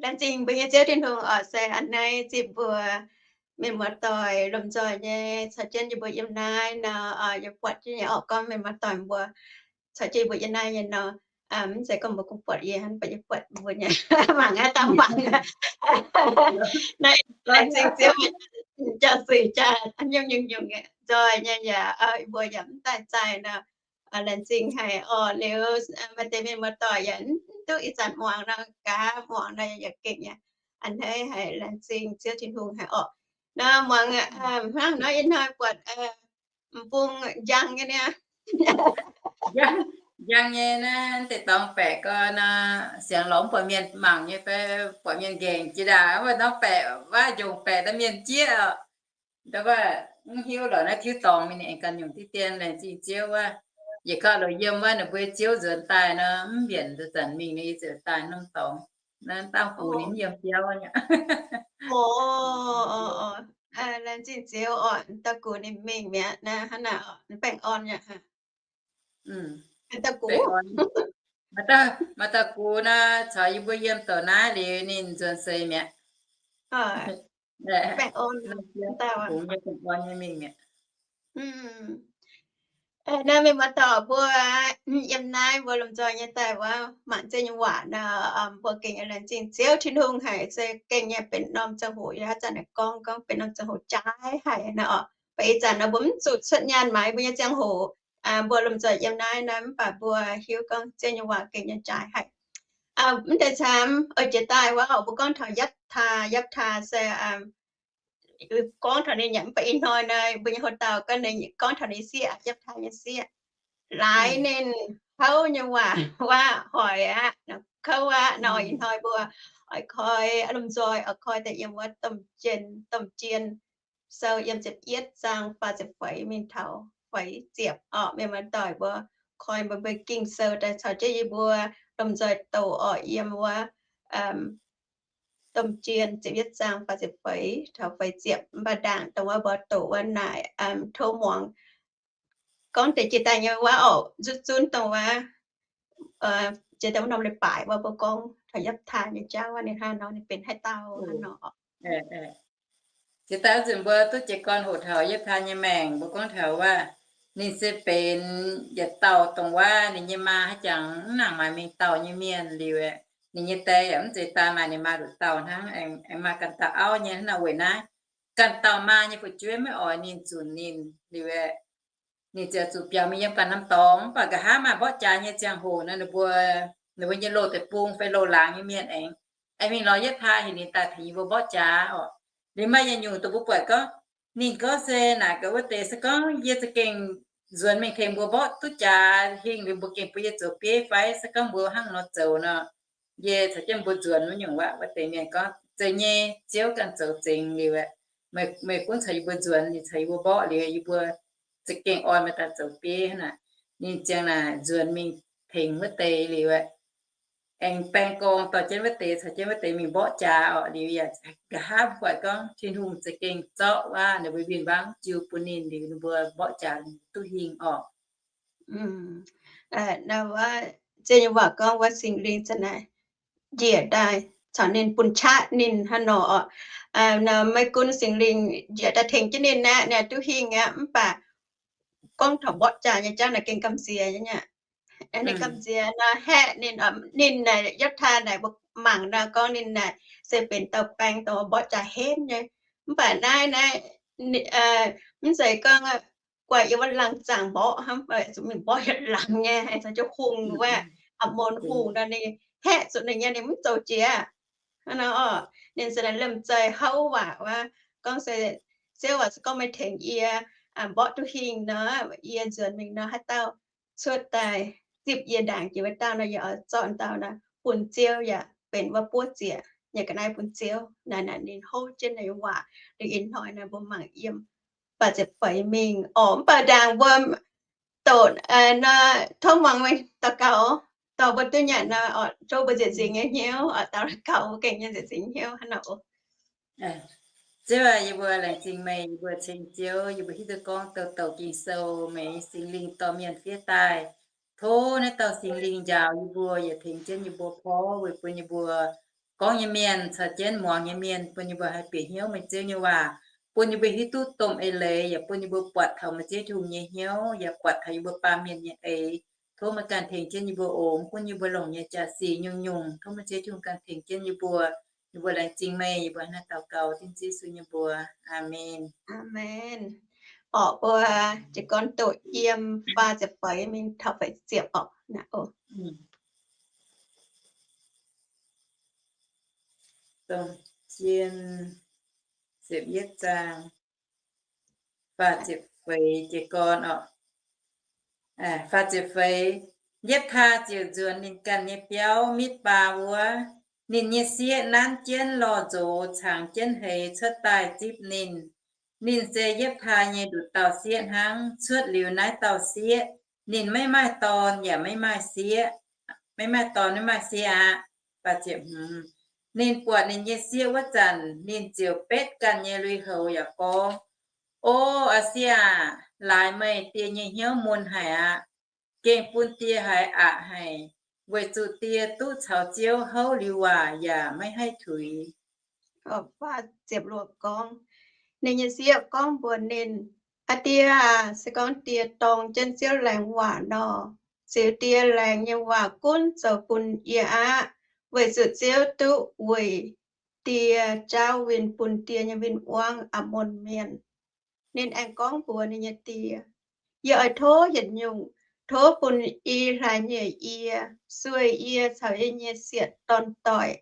Laengz zingh mbuo nyei Ziouv Tin-Hungh oc, se a'hneiv zipv mbuo mienh muoz-doic lomh nzoih nyei caux jienv yie mbuo yiem naaiv nor, yie buatc jienv nyei oc, gorngv mienh muoz-doic mbuo caux jienv yie mbuo yiem naaiv nyei nor, mv zeiz gorngv mbuo kungx buatc yie hnangv, mv baac yie buatc mbuo nyei mangc aqv, dangh mangc. Naaiv laengz zingh Ziouv, jaa zuiz jaa nyungc-nyungc-nyungc nzoih nyei yaac mbuo yaac mv daaih zaih nor. Laengz zingh haic oc. Liuz maaih deix mienh muoz-doic yaac mv duqv ih zanc muangx nor, gaax muangx nor yaac gengh nyei. A'hneiv haic, laengz zingh Ziouv Tin-Hungh haic oc. Nor muangx hnangv nor ih hnoi buatc m'bung njang nyei niaa. Njang nyei naaiv deix dorngx baeqc gau nor, siangx lorz mv buatc mienh mangc nyei fai buatc mienh nqaengc jiex ndaangc, wuov norm baeqc waac njongc baeqc daaih mienh jieqv oc. Ndau wuov mv hiuv lorqc naaiv tiuv dorngx mingh ninh aengx ganh nyungc diqv dien, laengz zingh Ziouv wuov. Yietc gauh lorqc yiem wuov ninh mbuo Ziouv nzuonx daaih nor, mv mbienc nzunc zanc mingh ninh yie ziouc daaih norm dorngx. Naaiv dangh gux ninh mv yiem biauv nyei. Laengz zingh Ziouv oc, dangh gux ninh mingh mi'aqv naaiv, hnangv naaic oc, ninh baengh orn nyei. Maaih dangh gux, maaih dangh gux nor caux yie mbuo yiem douc naaiv liuz ninh nzuonx seix mi'aqv. Baengh orn, baengh orn nyei mingh mi'aqv. Naaiv mienh muoz-doic mbuo yiem naaiv mbuo lomh nzoih nyei daaih wuov mangc Ziouv nyei waac nor, mbuo gengh laengz zingh Ziouv Tin-Hungh haic, se gengh nyei benx norm ziangh hoc yaac haaix zanc naaic gorngv gorngv benx norm ziangh hoc jaaix haic nor oc. Mv baac ih zanc nor mbuo mv zuqc cuotv nyaanh maaiz mbuo nyei ziangh hoc, mbuo lomh nzoih yiem naaiv nor, mv baac mbuo hiuv gorngv Ziouv nyei waac gengh nyei jaaix haic. Mv deix camv oix jiex daaih wuov oc, mbuo gorngv taux Yapv^taa. Yapv^taa se gorngv taux ninh yaac mv baac ih hnoi nor mbuo nyei houx-dauh gorngv ninh, gorngv taux ninh sieqv, Yapv^taa nyei sieqv. Laaix ninh kouv nyei waac, waac hoic aqv, kouv aqv nor, ih hnoi mbuo oix koi, lomh nzoih oix koi daaih yiem wuov Domh Jien, Domh Jien sou yiem ziepc yietv zaang faah ziepc feix mingh taux feix ziepc oc. Mienh muoz-doic mbuo koi mbuo, mbuo Ging-Sou daaih caux jienv yie mbuo lomh nzoih doqc oc, yiem wuov Domh Jien ziepc yietv zaang faah ziepc feix taux feix ziepc. Mv baac ndaangc dongh wuov mbuo doqc wuov naaic tov muangx gorngv deix jiex daaih nyei waac oc, nzutv zunv dongh wuov jiex daaih wuov norm leiz-baaix wuov mbuo gorngv taux Yapv^taa nyei jauv wuov, ninh hnangv nor, ninh benx haaix dauh hnangv nor. Jiex daaih wuov nzunc mbuo duqv jiez gorn hoqc taux Yapv^taa nyei maengc, mbuo gorngv taux wuov, ninh se benx yietc dauh dongh wuov ninh nyei maa haaix jangx mv nangc maaiz mingh dauh nyei mienh liuz, ninh nyei die yaac mv zeiz daaih maaih ninh maa nduqc dauh hnangv, aengx maaih ganh dauh auv nyei hnangv nor. Weic naaiv ganh dauh maa nyei fu'jueiv maiv oix ninh zunc ninh liuz, ninh ziouc zuqc biaux mingh yiem ganh norm dorngx. Mv baac nqa'haav maaih mborqv jaax nyei ziangh hoc nor, ninh mbuo, ninh mbuo nyei loz-deic-bung fai loz-laangz nyei mienh aengx, aengx mingh lorz Yapv^taa heuc ninh daaih tengx yie mbuo mborqv jaax oc. Liuz maaih yietc nyungc dongh mbuo buatc gorngv, ninh gorngv se naaic gaax wuov deix se gorngv, yie za'gengh nzuonx mingh tengx mbuo mborqv duqv jaax hingh liuz mbuo gengh bun yie zoux bieiv fai se gorngv mbuo hnangv nor zoux nor, yie caux jienv mbuo nzuonx wuov nyungc waac. Wuov deix mienh gorngv, Zeiz nyei, Ziouv ganh zoux zengx liuz aeqv, meih gunv caux yie mbuo nzuonx, ninh caux yie mbuo mborqv liuz, yie mbuo za'gengh oix meih daaih zoux bieiv hnangv naaic. Ninh ziang naaic nzuonx mingh tengx wuov deix liuz aeqv, aengx baeng gorngv dorh jienv wuov deix, caux jienv wuov deix mingh mborqv jaax oc. Liuz yaac nqa'haav buatc gorngv Tin-Hungh za'gengh zorqv wuov ninh mbuo win-wangv jiu bun ninh liuz, ninh mbuo mborqv jaax duqv hingh oc. Nor wuov Ziouv nyei waac gorngv wuov Singx Lingh za'naaic njiec daaih caux ninh bun qaqv ninh hnangv nor oc. Nor maiv gunv Singx Lingh njiec daaih tengx jienv ninh aqv, ninh duqv hingh aqv. Mv baac gorngv taux mborqv jaax nyei jauv naaic gengh gamh nziex nyei aqv. Ninh gamh nziex nor haeqv ninh, ninh naaic Yapv^taa naaic mbuo mangc nor gorngv ninh naaic se benx dauh baeng dongh mborqv jaax henv nyei. Mv baac naaiv naaiv mv zeiz gorngv guaix yiem wuov laangz zaangc mborqv hnangv, zuqc mingh mborqv yietc laangz nyei, caux jienv hungh wuov, Aamon hungh nor ninh haeqv zuqc ninh nyei, ninh mv zoux jiex. Hnangv nor oc, ninh se liemh zeih houv waac wuov, gorngv se, Ziouv aac, se gorngv meih tengx yie mborqv duqv hingh nor, yie nzuonx mingh nor, haaix dauh cuotv daaih zipv yie ndaangc jiex wuov dauh nor, yie oix zorqv dauh nor bun Ziouv yaac benx wuov buov ziec nyei ga'naaiv bun Ziouv. Naaic naaic ninh houv jienv naaic waac. Liuz ih hnoi naaic mbuo mangc yiem faah ziepc feix mingh oc. Mv baac ndaangc mbuo doqc nor, tov muangx meih daux gaux, dorh mbuo duqv nyanc nor, tov mbuo nzieqc nzingx nyei hnyouv, daux gaux mbuo gengh nyei nzieqc nzingx hnyouv hnangv nor oc. Ziouv aac, yie mbuo laengz zingh meih, yie mbuo ceng Ziouv, yie mbuo hiuv duqv gorngv douc douc Ging-Sou meih Singx Lingh dorh mienh fiev daaih. Tov naaiv dauh Singx Lingh njaaux yie mbuo, yaac tengx jienv yie mbuo porv weic bun yie mbuo gorngv nyei mienh caux jienv muangx nyei mienh, bun yie mbuo haih bieqc hnyouv meih Ziouv nyei waac, bun yie mbuo hiuv duqv domh eix leiz, yaac bun yie mbuo buatc taux meih Ziouv Tin-Hungh nyei hnyouv, yaac buatc taux yie mbuo baamh mienh nyei eix. Tov meih ganh tengx jienv yie mbuo ongx, gunv yie mbuo longc nyei jaax sic nyungc-nyungc. Tov meih Ziouv Tin-Hungh ganh tengx jienv yie mbuo. Yie mbuo laengz zingh meih, yie mbuo hnangv naaiv daux gaux dengv Ziouv Yesu nyei mbuox. Aamen. Aamen. Orqc, mbuo jiez gorn doqc yiem faah ziepc feix mingh taux feix ziepc orqc. Dongh zien ziepc yietv zaang, faah ziepc feix jiez gorn orqc. Faah ziepc feix, Yepv^taa ziouc nzuonx ninh ganh nyei biauv, Mitv^baa, wuov. Ninh nyei sieqv nanv jienv lorh nzox cangx jienv hleix cuotv daaih zipv ninh. Ninh se Yepv^taa nyei nduqc dauh sieqv hnangv. Cuotv liuz naaiv dauh sieqv, ninh maiv maaih dorn yaac maiv maaih sieqv, maiv maaih dorn maiv maaih sieqv aqv. Ninh buatc ninh nyei sieqv wuov zanc, ninh ziouc betv ganh nyei lui-houx yaac gorngv, O a'sie aac, laaix meih die nyei hnyouv mun haic aqv. Gengh bun die haiz aqc haic, weic zuqc die duqv caux Ziouv houv liuz waac yaac maiv haih tuix. Ninh nyei sieqv gorngv mbuox ninh, Aa die aah, se gorngv die dorng jienv Ziouv laengz waac nor, ziux die laengz nyei waac gunv zoux bun yie aqv, weic zuqc Ziouv duqv weic die jaauv win bun die nyei win-wangv, Aamon Mienh. Ninh aengx gorngv mbuox ninh nyei die, Yie oix tov yietc nyungc, tov bun i hlaax nyieqc yie, sueih yie caux yie nyei sieqv dorn-doic,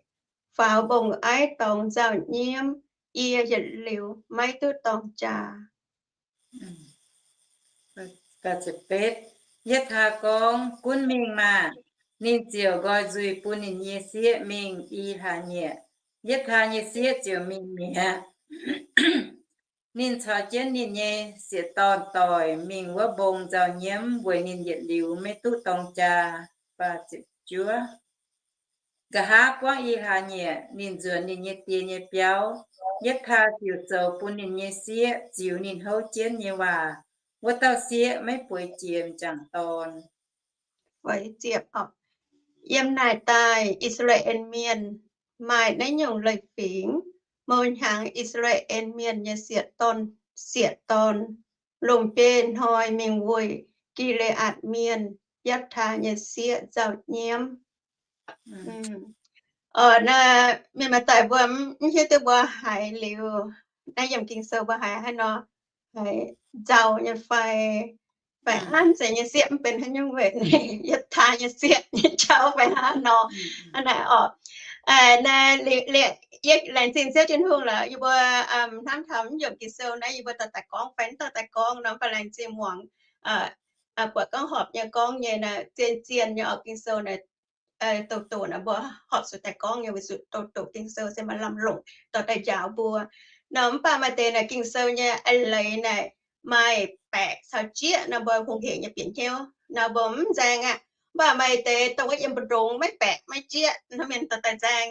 faaux mbong-aiv dorngx nzauh nyiemv, yie yietc liuz maiv duqv dorng jaax. Yepv^taa gorngv, Gunv mingh maah! Ninh ziouc nqoi nzuih bun ninh nyei sieqv mingh i hlaax nyieqc. Yepv^taa nyei sieqv ziouc mingh mi'aqv. Ninh caux jienv ninh nyei sieqv dorn-doic mingh wuov mbong nzauh nyiemv, weic ninh yietc liuz maiv duqv dorng jaa. Nqa'haav buangv i hlaax nyieqc, ninh nzuonx ninh nyei die nyei biauv. Yepv^taa ziouc zoux bun ninh nyei sieqv ziux ninh houv jienv nyei waac. Wuov dauh sieqv maiv bueix jiex m'jangc dorn. Yiem naaic daaih I^saa^laa^en Mienh maaih naaiv nyungc leiz-fingx. Mouz hnyangx I^saa^laa^en Mienh nyei sieqv dorn, sieqv dorn longc biei hnoi mingh weic Gi^le^aatc Mienh Yepv^taa nyei sieqv nzauh nyiemv. Mienh maaih daaih mbuo mv hiuv duqv mbuo haiz liuz, naaiv yiem Ging-Sou mbuo haiz haaix nor, haiz nzauh nyei fai, fai anv zeiz nyei sieqv mv benx haaix nyungc weic Yepv^taa nyei sieqv nyei jauv fai haaix nor. Hnangv naaic orqc. Naaiv yie laengz zingh Ziouv Tin-Hungh lorqc, yie mbuo hnamv taux mv yiem Ging-Sou naaiv yie mbuo dorh daaih gorngv fai mv dorh daaih gorngv nor, mv baac laengz zingh muangx, buatc gorngv horpc nyei gorngv nyei naaic, zien-zien nyei orqc. Ging-Sou naaic, doqc doqc naaic mbuo horpc zuqc daaih gorngv nyei, weic zuqc doqc doqc Ging-Sou se maaih lamh longc dorh daaih njaaux mbuo nor. Mv baac maaih deix naaic Ging-Sou nyei eix leiz naaic maaih baeqc caux jieqv nor, mbuo hungh hec nyei bieqc hnyouv nor mbuo mv nzaeng aqv. Mv baac maaih deix dongh wuov yiem mbu'ndongx maiv baeqc maiv jieqv nor, mienh dorh daaih nzaeng.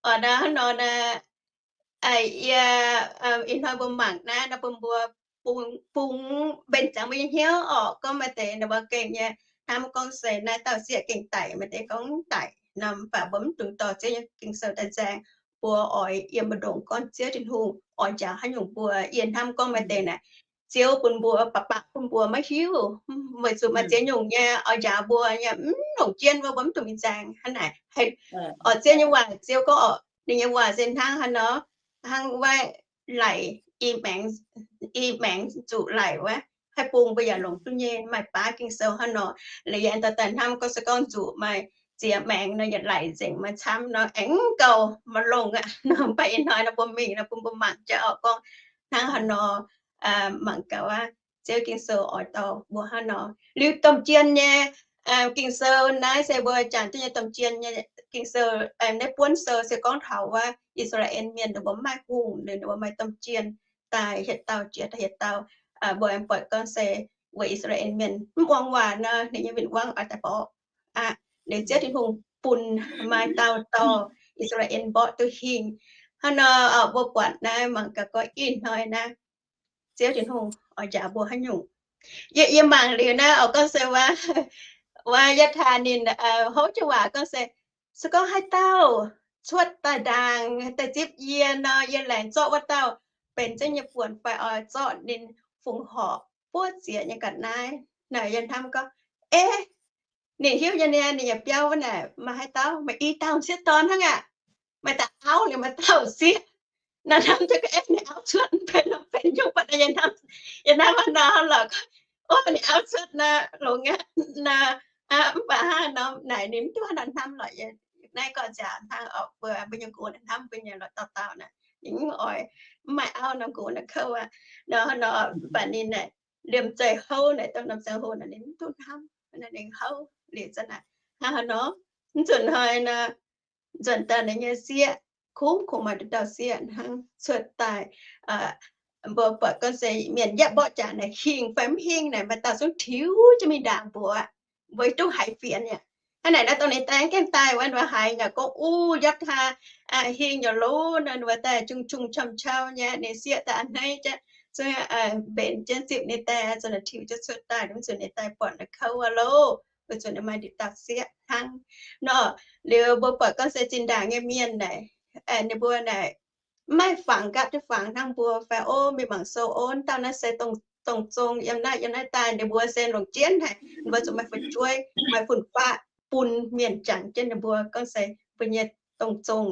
Orqc, naaiv hnangv nor naaic, yie, ih hnoi mbuo mangc naaiv nor bun mbuo bungx, bungx mbenc ziangx mbuo nyei hnyouv orqc. Gorngv maaih deix naaic mbuo gengh nyei hnamv gorngv se naaiv dauh sieqv gengh daic, maaih deix gorngv mv daic nor, mv baac mbuo mv dungx dorh Ziouv nyei Ging-Sou daaih nzaeng. Mbuo oix yiem mbu'ndongx gorngv Ziouv Tin-Hungh oix njaaux haaix nyungc mbuo. Yie hnamv gorngv maaih deix naaic Ziouv bun mbuo baac baac bun mbuo maiv hiuv, weic zuqc maaih ziex nyungc nyei oix njaaux mbuo nyei mv longc jienv wuov, mbuo mv dungx mingh nzaeng hnangv naaic. Orqc, Ziouv nyei waac, Ziouv gorngv orqc, ninh nyei waac se hnangv haaix nor, hnangv wuov laic, i maengx, i maengx zuqc laic wuov, haih bung mbuo yaac longc duqv nyei. Maaih baav Ging-Sou hnangv nor, liuz yie aengx dorh daaih hnamv gorngv se gorngv zuqc maaih ziex maengx nor, yietc laic nzengc maaih camv nor, aengx gauh maaih longc aqv nor. Mv baac ih hnoi nor mbuo mingh nor bun mbuo mangc jaax orqc, gorngv hnangv haaix nor, mangc gaax aqv, Ziouv Ging-Sou oix dorh mbuo hnangv nor. Liuz domh jien nyei Ging-Sou naaiv se mbuo jangx duqv nyei domh jien nyei Ging-Sou, naaiv buonv sou se gorngv taux wuov I^saa^laa^en Mienh ninh mbuo mv maaih hungh, ninh mbuo maaih domh jien daaih hietc dauh jiex daaih hietc dauh. Mbuo aengx buatc gorngv se weic I^saa^laa^en Mienh mv muangx waac nor, ninh nyei win-wangv oix daaih mborqv aqv. Liuz Ziouv Tin-Hungh bun maaih dauh dorh I^saa^laa^en mborqv duqv hingh. Hnangv nor mbuo buatc naaiv mangc gaax gorngv ih hnoi naaiv Ziouv Tin-Hungh oix njaaux mbuo haaix nyungc. Yie, yie mangc liuz naaiv oix gorngv se wuov, wuov Yepv^taa ninh houv jienv waac gorngv se, se gorngv haaix dauh cuotv daaih ndaangc, daaih zipv yie nor, yie laengz zorqv wuov dauh benx jienv nyei buonc fai oix zorqv ninh fungx horc buov zieqc nyei ga'naaiv. Naaic yie hnamv gorngv, eh, ninh hiuv nyei niaa, ninh yaac biauv wuov naaic maaih haaix dauh, maaih i dauh sieqv dorn hnangv aqv. Maaih dauh auv liuz maaih dauh sieqv. Naaiv hnamv jienv gorngv, eh, ninh auv cuotv benx nor benx nyungc, mv baac yie hnamv, yie hnamv nor lorqc, o, ninh auv cuotv nor longx aqv nor. Mv baac hnangv nor naaic ninh mv duqv haaix nor hnamv lorqc. Naaiv gorngv nziaauc hnangv oc, mbuo, mbuo nyei nqox naaic hnamv mbuo nyei lorqc, dauh dauh naaic ninh mv oix, mv maaih auv nor nqox naaic kouv aqv nor, nor, mv baac ninh naaic liemh zeih houv naaic, dongh norm ziangh hoc naaic ninh mv duqv hnamv, ninh houv liuz za'naaic hnangv haaix nor. Mv zuqc hnoi nor, nzuonx daaih ninh nyei sieqv, kungx kungx maaih nduqc dauh sieqv hnangv cuotv daaih. Mbuo buatc gorngv se mienh yaac mborqv jaax naaic hingh fai mv hingh naaic, maaih dauh zungv tiux jienv mingh ndaangc mbuox mbuo duqv haiz fienx yaac. Hnangv naaic naaiv dongh ninh daaih gengh daaih wuov, ninh mbuo haiz yaac gorngv, uv, Yatv^taa hingh nyei lov nor, ninh mbuo daaih jung jung qam qau nyei, ninh sieqv daaih a'hneiv jienv, zungv mbenc jienv zipv ninh daaih, zungv tiux jienv cuotv daaih, mv zuqc ninh daaih buatc naaic kouv wuov lov, weic zuqc ninh maaih nduqc dauh sieqv hnangv nor. Liuz mbuo buatc gorngv se zinh ndaangc nyei mienh naaic, ninh mbuo naaic mv maaih fangx gapv duqv fangx hnangv mbuo fai, o, mingh mangc sou, o, dauh naaiv se dongh zong yiem naaiv yiem naaiv daaih, ninh mbuo se longc jienv haic, ninh mbuo zuqc maaih fu'jueiv maaih fun-faqv bun mienh jangx jienv ninh mbuo gorngv se mbuo nyei dongh zong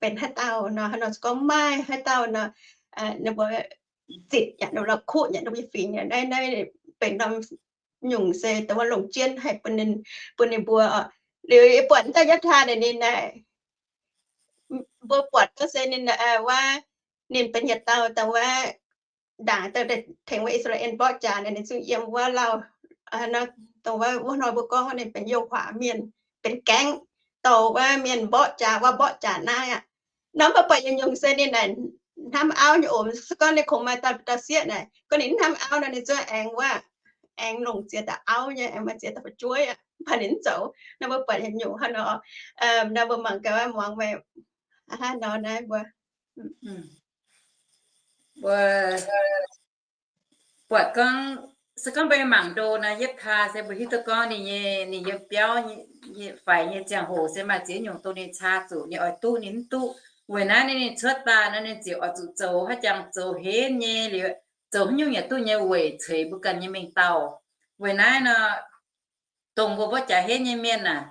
benx haaix dauh nor. Hnangv nor se gorngv maaih haaix dauh nor, ninh mbuo zitc yaac ninh mbuo kuqv yaac ninh mbuo fingx yaac naaiv, naaiv benx norm nyungc se dongh wuov longc jienv haic bun ninh, bun ninh mbuo oc. Liuz yie buatc dauh Yatv^taa naaic ninh naaic, mbuo buatc gorngv se ninh wuov, ninh benx yietc dauh dongh wuov ndaangc daaih tengx wuov I^saa^laa^en mborqv jaax naaic, ninh zungv yiem wuov lauh, dongh wuov, wuov hnoi mbuo gorngv ninh benx youh huaax mienh, benx gaengh dorh wuov mienh mborqv jaax, wuov mborqv jaax naaiv aqv. Nor mv baac yie nyungc se ninh naaic hnamv auv nyei oc. Se gorngv ninh kungx maaih dauh, dauh sieqv naaic, gorngv ninh hnamv auv nor, ninh zungv aengx wuov, aengx longc ziex dauh auv nyei, aengx maaih ziex dauh fu'jueiv aqv, mv baac ninh mv zoux. Nor mbuo buatc yietc nyungc hnangv nor. Nor mbuo mangc gaax wuov muangx meih hnangv nor naaiv mbuo, mbuo buatc gorngv, se gorngv mbuo mangc ndo naaiv, Yetv^taa se mbuo hiuv duqv gorngv ninh nyei, ninh yiem biauv nyei, faix nyei ziangh hoc se maaih ziex nyungc dongh ninh caa zuqc ninh oix duqv ninh mv duqv. Weic naaiv ninh, ninh cuotv daaih nor ninh ziouc oix zuqc zoux haaix jangx zoux henv nyei liuz, zoux haaix nyungc yaac duqv nyei weic ceix mbuo ganh nyei mengh dauh. Weic naaiv nor, dongh mbuo mborqv jaax henv nyei mienh aah,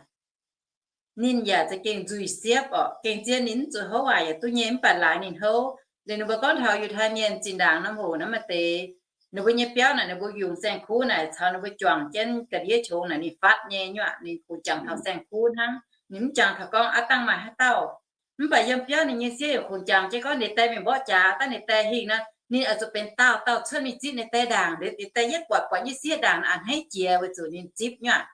ninh yaac za'gengh nzuih siepv orqc. Gengh zien ninh mv zuqc houv waac yaac duqv nyei, mv baac laaix ninh houv. Liuz ninh mbuo gorngv taux Yiutai Mienh zinh ndaangc norm hoc naaiv maaih deix, ninh mbuo nyei biauv naaic, ninh mbuo yungz saeng-kuv naaic caux ninh mbuo juangc jienv ga'ndiev qongx naaic, ninh fatv nyei nyuoqc, ninh kungx jangx taux saeng-kuv hnangv. Ninh mv jangx taux gorngv aav dangh maaih haaix dauh. Mv baac yiem biauv ninh nyei sieqv yaac kungx jangx jienv gorngv ninh die mingh mborqv jaax, dangh ninh die hingh nor, ninh oix zuqc benx dauh dauh cuotv mingh zipv ninh die ndaangc. Ninh die yietv buatc buatc nyei sieqv ndaangc a'hneiv jiex weic zuqc ninh zipv nyuoqc.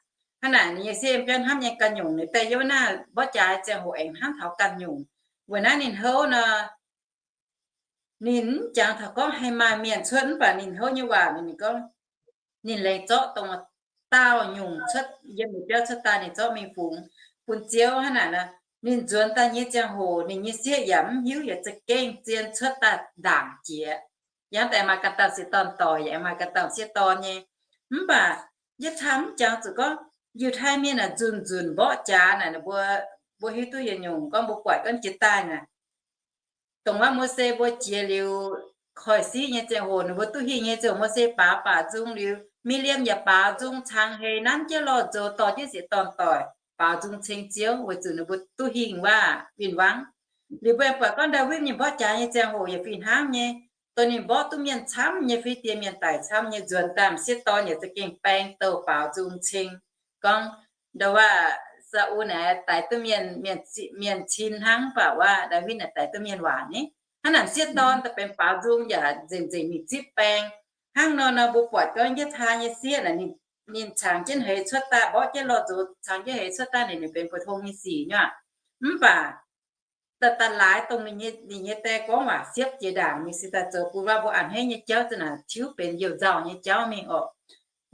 Hnangv naaic ninh nyei sieqv yiem biauv hnamv nyei ganh nyungc, ninh die yiem naaiv mborqv jaax ziangh hoc aengx hnamv taux ganh nyungc. Weic naaiv ninh houv nor, ninh mv jangx taux gorngv haih maaih mienh cuotv, mv baac ninh houv nyei waac, ninh gorngv ninh laengz zorqv dongh dauh nyungc cuotv yiem ninh biauv cuotv daaih, ninh zorqv mingh fungx bun Ziouv. Hnangv naaic nor, ninh nzuonx daaih nyei ziangh hoc ninh nyei sieqv yaac mv hiuv, yaac za'gengh zien cuotv daaih ndaangc jiex. Yangh daaih maaih ganh dauh sieqv dorn doic, yaac maaih ganh dauh sieqv dorn nyei. Mv baac Yetv^taa mv jangx zuqc gorngv Yiutai Mienh naaic nzunc nzunc mborqv jaax naaic, mbuo, mbuo hiuv duqv yietc nyungc gorngv mbuo buatc gorngv jiex daaih naaic, dongh wuov Mose mbuo jiex liuz koiv-siqv nyei ziangh hoc, ninh mbuo duqv hingh nyei ziouc Mose baaux baaux nzung liuz, Mi^li^am yaac baaux nzung cangx heix nanv jienv lorh nzox dorh jienv sieqv dorn doic baaux nzung ceng Ziouv weic zuqc ninh mbuo duqv hingh waac win-wangv. Liuz mbuo aengx buatc gorngv Ndaawitv ninh mborqv jaax nyei ziangh hoc yaac fih hnangv nyei, dongh ninh mborqv duqv mienh camv nyei, Fi^li^stia Mienh daic camv nyei, nzuonx daaih m'sieqv dorn yaac za'gengh baeng douh baaux nzung ceng gorngv, ndau wuov, Saa^ul naaic daix duqv mienh, mienh cin hnangv, mv baac wuov Ndaawitv naaic daix duqv mienh waac ni. Hnangv naaic m'sieqv dorn daaih benx baaux nzung yaac nzengc nzengc mingh zipv baeng. Hnangv nor nor mbuo buatc gorngv Yetv^taa nyei sieqv naaic, ninh cangx jienv heix cuotv daaih, mborqv jienv lorh nzox cangx jienv heix cuotv daaih, ninh, ninh benx mbu'ndongx nyei sic nyuoqc. Mv baac daaih, daaih laaix dongh ninh nyei, ninh nyei die gorngv waac siepv jiex ndaangc, ninh se daaih zoux bun waac mbuo a'hneiv nyei jauv za'naaic tiuv benx youh nzauh nyei jauv mingh orqc.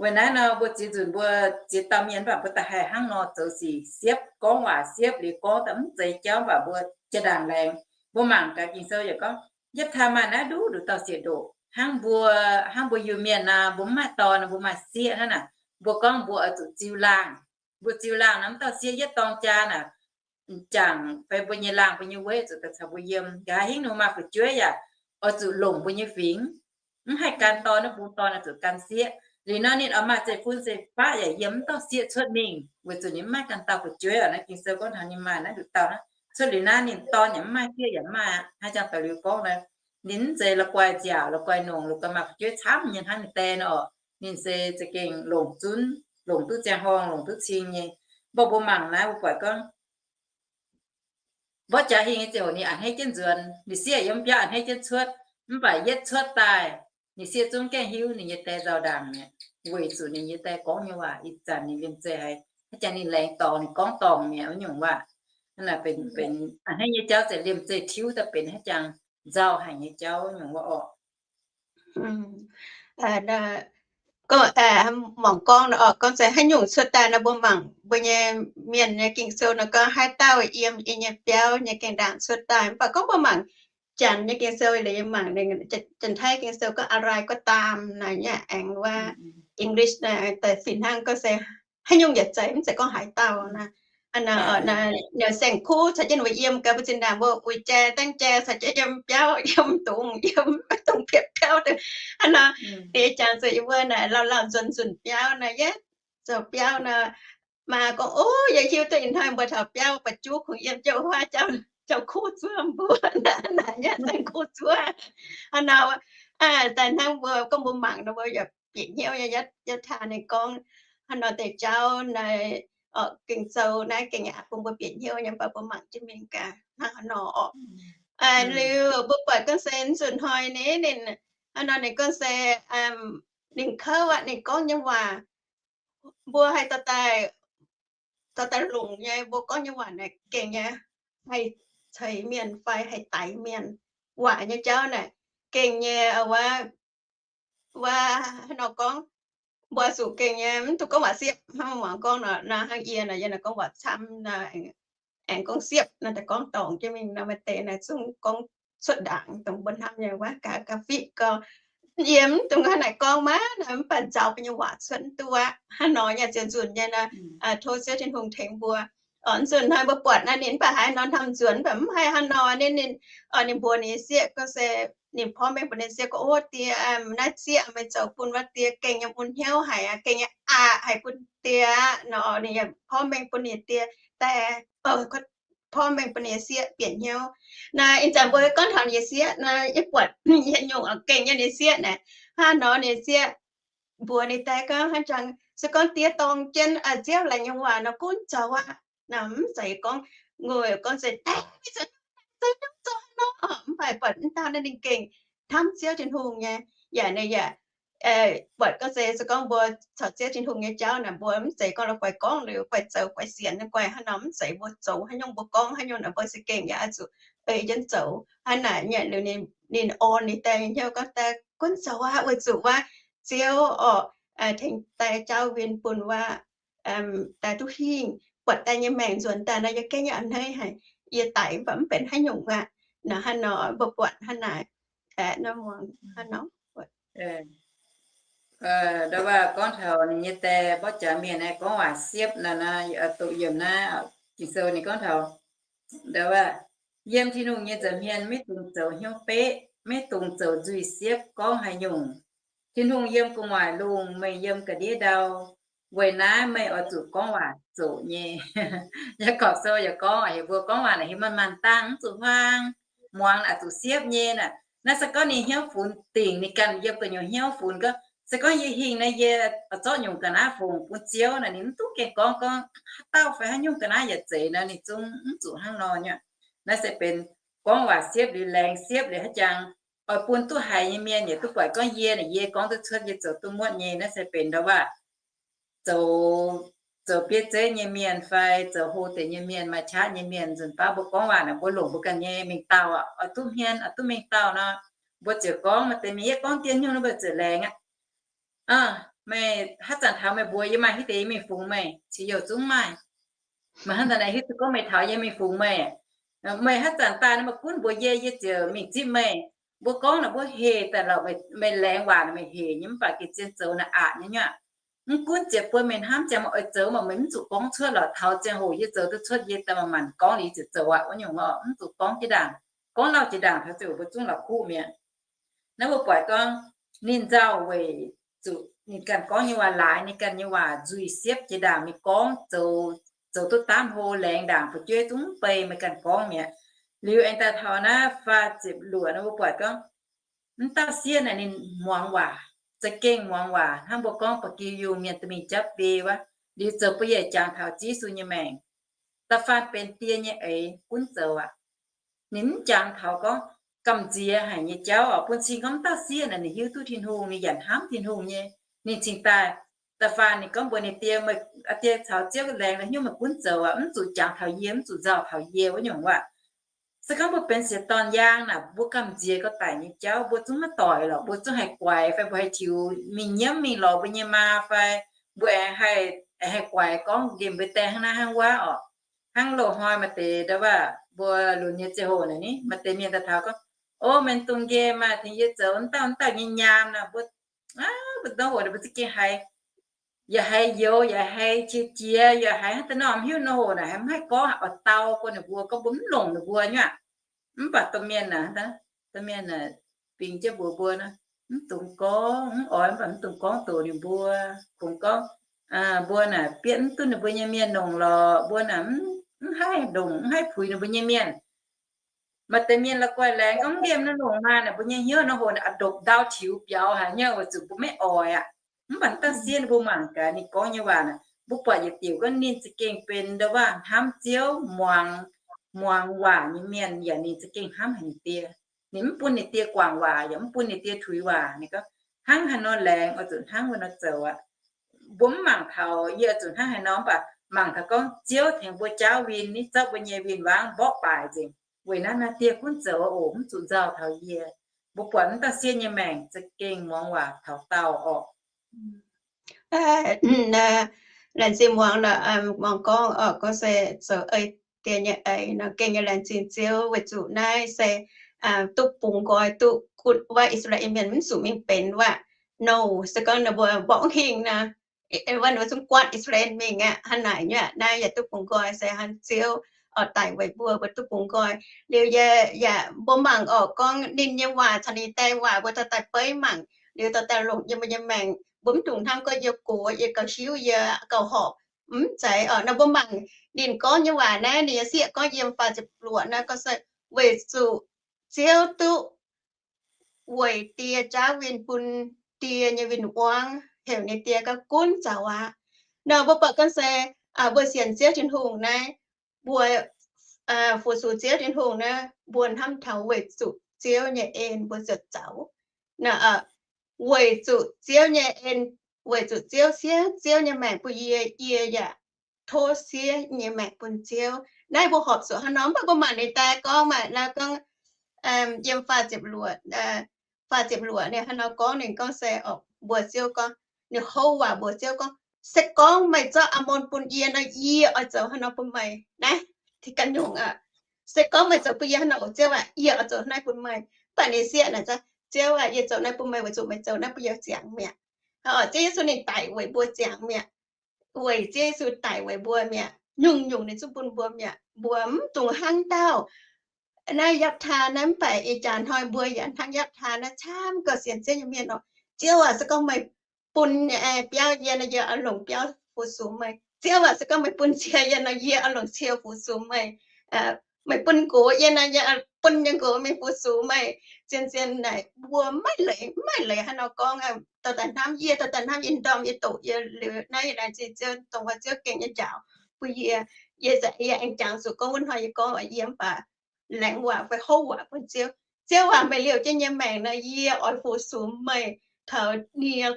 Weic naaiv nor mbuo ziex nzunc mbuo ziex dauh mienh mv baac mbuo daaih haih hnangv nor zoux sic siepv, gorngv waac siepv liuz gorngv daaih mv zeiz jauv, mv baac mbuo jiex ndaangc laengz. Mbuo mangc gaax Ging-Sou yaac gorngv Yetv^taa maaih naaiv nduqc nduqc dauh sieqv ndoqc. Hnangv mbuo, hnangv mbuo Iu-Mienh naaic, mbuo mv maaih dorn, mbuo maaih sieqv hnangv naaic, mbuo gorngv mbuo oix zuqc ziux laangh. Mbuo ziux laangh naaic, mv dauh sieqv yietv dorng jaa naaic, m'jangc fai mbuo nyei laangh mbuo nyei weiv zuqc daaih caux mbuo yiem. Nqa'haav hingv ninh maaih fu'jueiv yaac oix zuqc longc mbuo nyei fingx, mv haih gan dorn, naaiv bung dorn oix zuqc gan sieqv. Liuz nor ninh oix maaih zeiv-fun zeiv-faqv yaac yiem mv dauh sieqv cuotv mingh, weic zuqc ninh mv maaih ganh dauh fu'jueiv oc. Naaiv Ging-Sou gorngv taux ninh maaih naaiv nduqc dauh naaiv. Cuotv liuz naaiv ninh dorn yaac mv maaih, sieqv yaac mv maaih aqv. Haaix jangx daux liuz gorngv naaiv, ninh mv zeiz la'guaih nziaauc, la'guaih nongc, la'guaih maaih fu'jueiv camv nyei hnangv ninh die nor oc. Ninh se za'gengh longc zunv, longc duqv ziangh horngh, longc duqv cing nyei. Mv baac mbuo mangc naaiv mbuo buatc gorngv mborqv jaax hingh nyei ziangh hoc ninh a'hneiv jienv nzuonx, ninh sieqv yiem biauv a'hneiv jienv cuotv. Mv baac yietv cuotv daaih, ninh sieqv zungv gaengh hiuv ninh nyei die nzauh ndaangc mi'aqv, weic zuqc ninh nyei die gorngv nyei waac ih zanc ninh liemh zeih haiz, haaix jangx ninh laengz dorngx, ninh gorngv dorngc mi'aqv wuov nyungc waac. Hnangv naaic benx, benx a'hneiv nyei jauv, ziouc liemh zeih tiuv daaih benx haaix jangx nzauh haic nyei jauv wuov nyungc wuov orqc. Gorngv, mangc gorngv nor, gorngv se haaix nyungc cuotv daaih nor, mbuo mangc mbuo nyei mienh nyei Ging-Sou nor, gorngv haaix dauh yiem yie nyei biauv nyei gengh ndaangc cuotv daaih. Mv baac gorngv mbuo mangc Janx nyei Ging-Sou, liuz yie mangc Janx-Taiv Ging-Sou gorngv อะไรก็ตาม naaic nyei, aengx wuov English naaic daaih fih hnangv, gorngv se haaix nyungc yaac zeiz, mv zeiz gorngv haaix dauh naaic. Naaic saeng-kuv caux jienv mbuo yiem gaax, mbuo zinh ndaangc mbuo uix jai, dangv jai, caux jienv yiem biauv, yiem dungz, yiem dungz bieqc biauv. Hnangv nor, ninh jangx zuqc yie mbuo naaic lauh lauh nzuonx nzunc biauv naaic, yietv zoux biauv nor, maa gorngv, Ov, yie hiuv duqv ih hnoi mbuo taux biauv ba'juv kungx yiem jiouv huaav jauv, jauv kuv zuov mbuo naaic, naaic nyei saeng-kuv zuov. Hnangv nor, daaih hnangv mbuo gorngv mbuo mangc nor, mbuo yaac bieqc hnyouv nyei, yietv taa ninh gorngv hnangv nor deix jauv naaic, Ging-Sou naaiv gengh yaac bun mbuo bieqc hnyouv nyei, mv baac mbuo mangc jienv mingh gaax hnangv haaix nor orqc. Liuz mbuo buatc gorngv se nzunc hnoi ninh, ninh hnangv nor ninh gorngv se ninh kouv aqv, ninh gorngv nyei waac, mbuo haih dorh daaih, dorh daaih longc nyei, mbuo gorngv nyei waac naaic gengh nyei haih ceix mienh fai haih daix mienh. Waac nyei jauv naaic gengh nyei, wuov, wuov hnangv nor gorngv, mbuo zuqc gengh nyei mv duqv gorngv waac siepv. Hnangv muangx gorngv nor, hnangv yie naaic, yie naaic gorngv waac camv, aengx gorngv siepv naaic, daaih gorngv dorngc jienv mingh nor, maaih deix naaic zungv gorngv cuotv ndaangc dongh mbuo hnamv nyei wuov ga'fitv gau. Yie mv dungx hnangv naaic gorngv maiv naaic, mv baac nzaaux mbuo nyei waac cuotv mv duqv aqv. Hnangv nor nyei ziouc nzunc nyei nor, tov Ziouv Tin-Hungh tengx mbuo. Nzunc hnoi mbuo buatc naaiv ninh mv baac haiz nor hnamv nzuonx, mv baac mv haih hnangv nor. Ninh, ninh, ninh mbuox ninh nyei sieqv gorngv se, ninh porv mengh bun ninh sieqv gorngv, Ov, die, naaiv sieqv meih zoux bun wuov die gengh nyei mun hnyouv haic aqv, gengh nyei aqc haic bun die aqv nor. Ninh yaac porv mengh bun ninh die daaih, porv mengh bun ninh nyei sieqv bieqc hnyouv. Naaiv ih zanc mbuo gorngv taux ninh nyei sieqv naaiv, yie buatc yietc nyungc gengh nyei ninh sieqv naaic, hnangv nor ninh sieqv mbuox ninh die gorngv hnangv jangx, se gorngv die dorng jienv Ziouv laengz nyei waac nor gunv zoux aqv. Naaiv mv zeiz gorngv, ngoi gorngv se die, mv zeiz, zoux nor, mv baac buatc mv dauh naaiv ninh gengh hnamv Ziouv Tin-Hungh nyei, yaac ninh yaac buatc gorngv se, se gorngv mbuo caux Ziouv Tin-Hungh nyei jauv naaic, mbuo mv zeiz gorngv la'guaih gorngv liuz guaih zoux guaih sienx guaih hnangv nor, mv zeiz. Mbuo zoux haaix nyungc, mbuo gorngv haaix nyungc naaic, mbuo se gengh yaac oix zuqc ei jienv zoux. Hnangv naaic nyei liuz ninh, ninh orn ninh die nyei hnyouv gorngv, Die, gunv zoux aqv, weic zuqc wuov Ziouv orqc, tengx die jauv win bun wuov die duqv hingh, buatc die nyei maengc nzuonx daaih nor, yie gengh yaac a'hneiv haic, yie daic mv baac mv benx haaix nyungc aqv. Nor hnangv nor mbuo buatc hnangv naaic, aeqv, nor muangx hnangv nor. Ndau wuov gorngv taux ninh nyei die mborqv jaax mienh aeqv, gorngv waac siepv nor, doqc yiem naaiv Ging-Sou ninh gorngv taux, ndau wuov, Yiem Tin-Hungh nyei nza'hmien maiv dungx zoux hnyouv beqv, maiv dungx zoux nzuih siepv gorngv haaix nyungc. Tin-Hungh yiem gu'nguaaic lungh, meih yiem ga'ndiev ndau. Weic naaiv meih oix zuqc gorngv waac zoqc nyei. Yaagorpc Sou yaac gorngv, heuc mbuo gorngv waac naaic heuc manc-manc dangh, mv zuqc huaang, muangx oix zuqc siepv nyei naaic. Naaiv se gorngv ninh hnyouv funx dingc, ninh ganh yiem gu'nyuoz hnyouv funx gorngv, se gorngv yie hingh naaiv, yie zorqv nyungc ga'naaiv fungx bun Ziouv naaic, ninh mv duqv gengh gorngv, gorngv haaix dauh fai haaix nyungc ga'naaiv yaac zeiz nor, ninh zungv mv zuqc hnangv nor nyei. Naaiv se benx gorngv waac siepv liuz, laengz siepv liuz, haaix jangx oix bun duqv haiz nyei mienh yaac duqv buatc gorngv yie naaic, yie gorngv duqv cuotv, yie zoux duqv muotv nyei. Naaiv se benx ndau wuov, zoux, zoux bieiv zeiv nyei mienh fai zoux hlo deix nyei mienh, maaih qaqv nyei mienh, nzunc baav mbuo gorngv waac naaic, mbuo longc mbuo ganh nyei mengh dauh oc, oix duqv hmien, oix duqv mengh dauh nor, mbuo ziouc gorngv, maaih deix mienh yie gorngv dien hnyouv nor, mbuo ziouc laengz aqv. Meih haaix zanc taux meih mbuox yie maaih hitv deix yie mingh fungx meih, cingx youh zungv maaih. Meih hnangv zanc naaic hitv duqv gorngv meih taux yie mingh fungx meih. Meih haaix zanc daaih nor, meih gunv mbuox yie, yie ziouc mingh zipv meih. Mbuo gorngv naaic, mbuo hec daaih lorqc, meih laengz waac naaic meih hec nyei, mv baac geh zien zoux naaic aqc nyei nyuav. Mv gunv ziepc buo mienh hnamv ziangx meih oix zoux, meih mv zuqc gorngv cuotv lorqc. Taux ziangh hoc yie zoux duqv cuotv, yie daaih manc-manc gorngv liuz ziouc zoux aqv wuov nyungc oc. Mv zuqc gorngv jiex ndaangc, gorngv lauh jiex ndaangc taux ziangh hoc mbuo zungv la'kuqv mi'aqv. Naaiv mbuo buatc gorngv ninh nzauh weic zuqc ninh ganh gorngv nyei waac laaix, ninh ganh nyei waac nzuih siepv jiex ndaangc, ninh gorngv zoux, zoux duqv daamv hlo, laengz ndaangc fu'jueiv zungv bei meih ganh gorngv mi'aqv. Liuz aengx daaih taux naaiv faah ziepc luoqc naaiv mbuo buatc gorngv, mv dauh sieqv naaic ninh muangx waac, za'gengh muangx waac. Hnangv mbuo gorngv ba'gi yungh mienh dorh mingh japv biei wuov. Liuz zoux bun yie jangx taux Yesu nyei maengc, da'faanh benx die nyei eix gunv zoux aqv. Ninh mv jangx taux gorngv gamh nziex haic nyei jauv oc. Bun cing gorngv mv dauh sieqv naaic ninh hiuv duqv Tin-Hungh, ninh yaac hnamv Tin-Hungh nyei. Ninh cingx daaih, da'faanh ninh gorngv mbuox ninh die, Meih, aa, die caux Ziouv laengz la'hnyouv meih gunv zoux aqv, mv zuqc jangx taux yie, mv zuqc nzauh taux yie wuov nyungc waac. Se gorngv mbuo benx siex dorn yaang naaic, mbuo gamh nziex gauh daic nyei jauv mbuo zungv maiv doic lorqc. Mbuo zungv haih guaix fai mbuo haih tiux mingh nyiemv mingh lorz mbuo nyei maa fai mbuo aengx haih, aengx haih guaix gorngv nqemh mbuo die hnangv naaiv hnangv wuov oc. Hnangv loz-hnoi maaih deix ndau wuov mbuo lunx nyei ziangh hoc naaic ni, maaih deix mienh daaih taux gorngv, O, meih dungx nqemh maah, tengx yie zoux wuov dauh wuov dauh nyei nyaam naaic. Mbuo, aa, mbuo ndau hoc mbuo za'gengh haiz, yaac haiz youx, yaac haiz qiex jiez, yaac haiz hnangv deix nor, mv hiuv nor hoc naaic, haiz mv haih gorngv, oix dau gorngv ninh mbuo, gorngv mbuo mv longc ninh mbuo nyei aqv. Mv baac domh mienh naaic, domh mienh naaic bingx jienv mbuox mbuo nor, mv dungx gorngv, mv oix, mv baac mv dungx gorngv doqc ninh mbuo. Kungx gorngv, aa, mbuo naaic bietv mv duqv ninh mbuo nyei mienh longc lorqc, mbuo naaic mv haih longc, mv haih puix ninh mbuo nyei mienh. Maaih deix mienh la'guaih laengz gorngv, Nqemh naaiv longc maah, naaic mbuo nyei hnyouv nor hoc naaic a'ndopc ndau tiux biaux haic nyei, weic zuqc mbuo maiv oix aqv. Mv baac dauh sieqv mbuo mangc gaax ninh gorngv nyei waac naaic, mbuo buatc yietc diuc gorngv ninh za'gengh benx ndau wuov hnamv Ziouv, muangx, muangx waac nyei mienh, yaac ninh za'gengh hnamv haic ninh die. Ninh mv bun ninh die guangc waac, yaac mv bun ninh die tuix waac. Ninh gorngv, Hnangv haaix nor laengz oix zuqc hnangv wuov nor zoux aqv. Mbuo mv mangc taux yie oix zuqc hnangv haaix nor, mv baac mangc taux gorngv Ziouv tengx mbuo jaauv win, ninh zorqv mbuo nyei win-wangv mborqv baaic nzengc. Weic naaiv naaiv die gunv zoux oc, mv zuqc nzauh taux yie. Mbuo buatc mv dauh sieqv nyei maengc za'gengh muangx waac taux daauh orqc. Laengz zingh muangx, muangx gorngv oc, gorngv se zoux ei die nyei eix nor gengh nyei laengz zingh Ziouv weic zuqc naaiv se duqv bungx nqoi duqv gunv wuov I^saa^laa^en Mienh mv zuqc mingh benx wuov. Nor se gorngv ninh mbuo mborqv hingh nor, wuov ninh mbuo zungv guaatv I^saa^laa^en Mienh mingh aqv. Hnangv naaic nyei aqv. Naaiv yaac duqv bungx nqoi se hnangv Ziouv oix daic weic mbuo, mbuo duqv bungx nqoi. Liuz yie yaac mbuo mangc oc, gorngv ninh nyei waac caux ninh die waac mbuo dorh daaih beiv mangc, liuz dorh daaih longc yiem mbuo nyei maengc. Mbuo mv dungx hnamv gorngv yie gox, yie gauh hiuv, yie gauh horpc. Mv zeiz oc. Nor mbuo mangc ninh gorngv nyei waac naaiv, ninh nyei sieqv gorngv yiem faah ziepc luoqc naaiv gorngv se weic zuqc Ziouv duqv weic die jaauv win bun die nyei win-wangv heuc ninh die gauh gunv zoux aqv. Nor mbuo buatc gorngv se mbuo sienx Ziouv Tin-Hungh naaiv, mbuo fu-sux Ziouv Tin-Hungh naaiv, mbuo hnamv taux weic zuqc Ziouv nyei en mbuo ziouc zoux. Weic zuqc Ziouv nyei en, weic zuqc Ziouv siev Ziouv nyei maengc bun yie, yie yaac tov siev nyei maengc bun Ziouv. Naaiv mbuo horpc zuqc hnangv nor, mv baac mbuo mangc ninh daaih gorngv maaih naaiv gorngv yiem faah ziepc luoqc, faah ziepc luoqc ninh hnangv nor gorngv, ninh gorngv se oc, mbuox Ziouv gorngv, ninh houv waac mbuox Ziouv gorngv, Se gorngv meih zorqv Aamon bun yie nor, yie oix zoux hnangv nor bun meih. Naaiv, ganh nyungc aqv. Se gorngv meih zoux bun yie hnangv nor, Ziouv aac, yie oix zoux naaiv bun meih. Mv baac ninh sieqv naaic, Ziouv aac, yie zoux naaiv bun meih weic zuqc meih zoux naaiv bun yie ziangx mi'aqv. Ziouv Yesu ninh daic weic mbuo ziangx mi'aqv. Weic Ziouv Yesu daic weic mbuo mi'aqv. Nyungc-nyungc ninh zungv bun mbuo mi'aqv. Mbuo mv dungx hnangv dauh naaiv Yapv^taa naaiv. Mv baac ih jaax hnoi mbuo yaac hnangv Yapv^taa naaiv, camv gauh sienx Ziouv nyei mienh oc. Ziouv aac, se gorngv meih bun biauv yie nor, yie oix longc biauv fu-sux meih. Ziouv aac, se gorngv meih bun cie yie nor, yie oix longc cie fu-sux meih. Meih bun nqox yie nor, yie bun nyei nqox mingh fu-sux meih. Zien-zien naaic mbuo maiv leiz, maiv leiz hnangv nor gorngv. Dorh daaih hnamv yie, dorh daaih hnamv yie ndorm yie doqc yie liuz naaiv, yie laengz zingh Ziouv dongh wuov Ziouv gengh nyei njaaux bun yie. Yie, yie aengx jangx zuqc gorngv wuov hnoi yie gorngv yie mv baac laengz waac fai houv waac bun Ziouv. Ziouv aac, meih liouh jienv yie nyei maengc nor, yie oix fu-sux meih taux nie,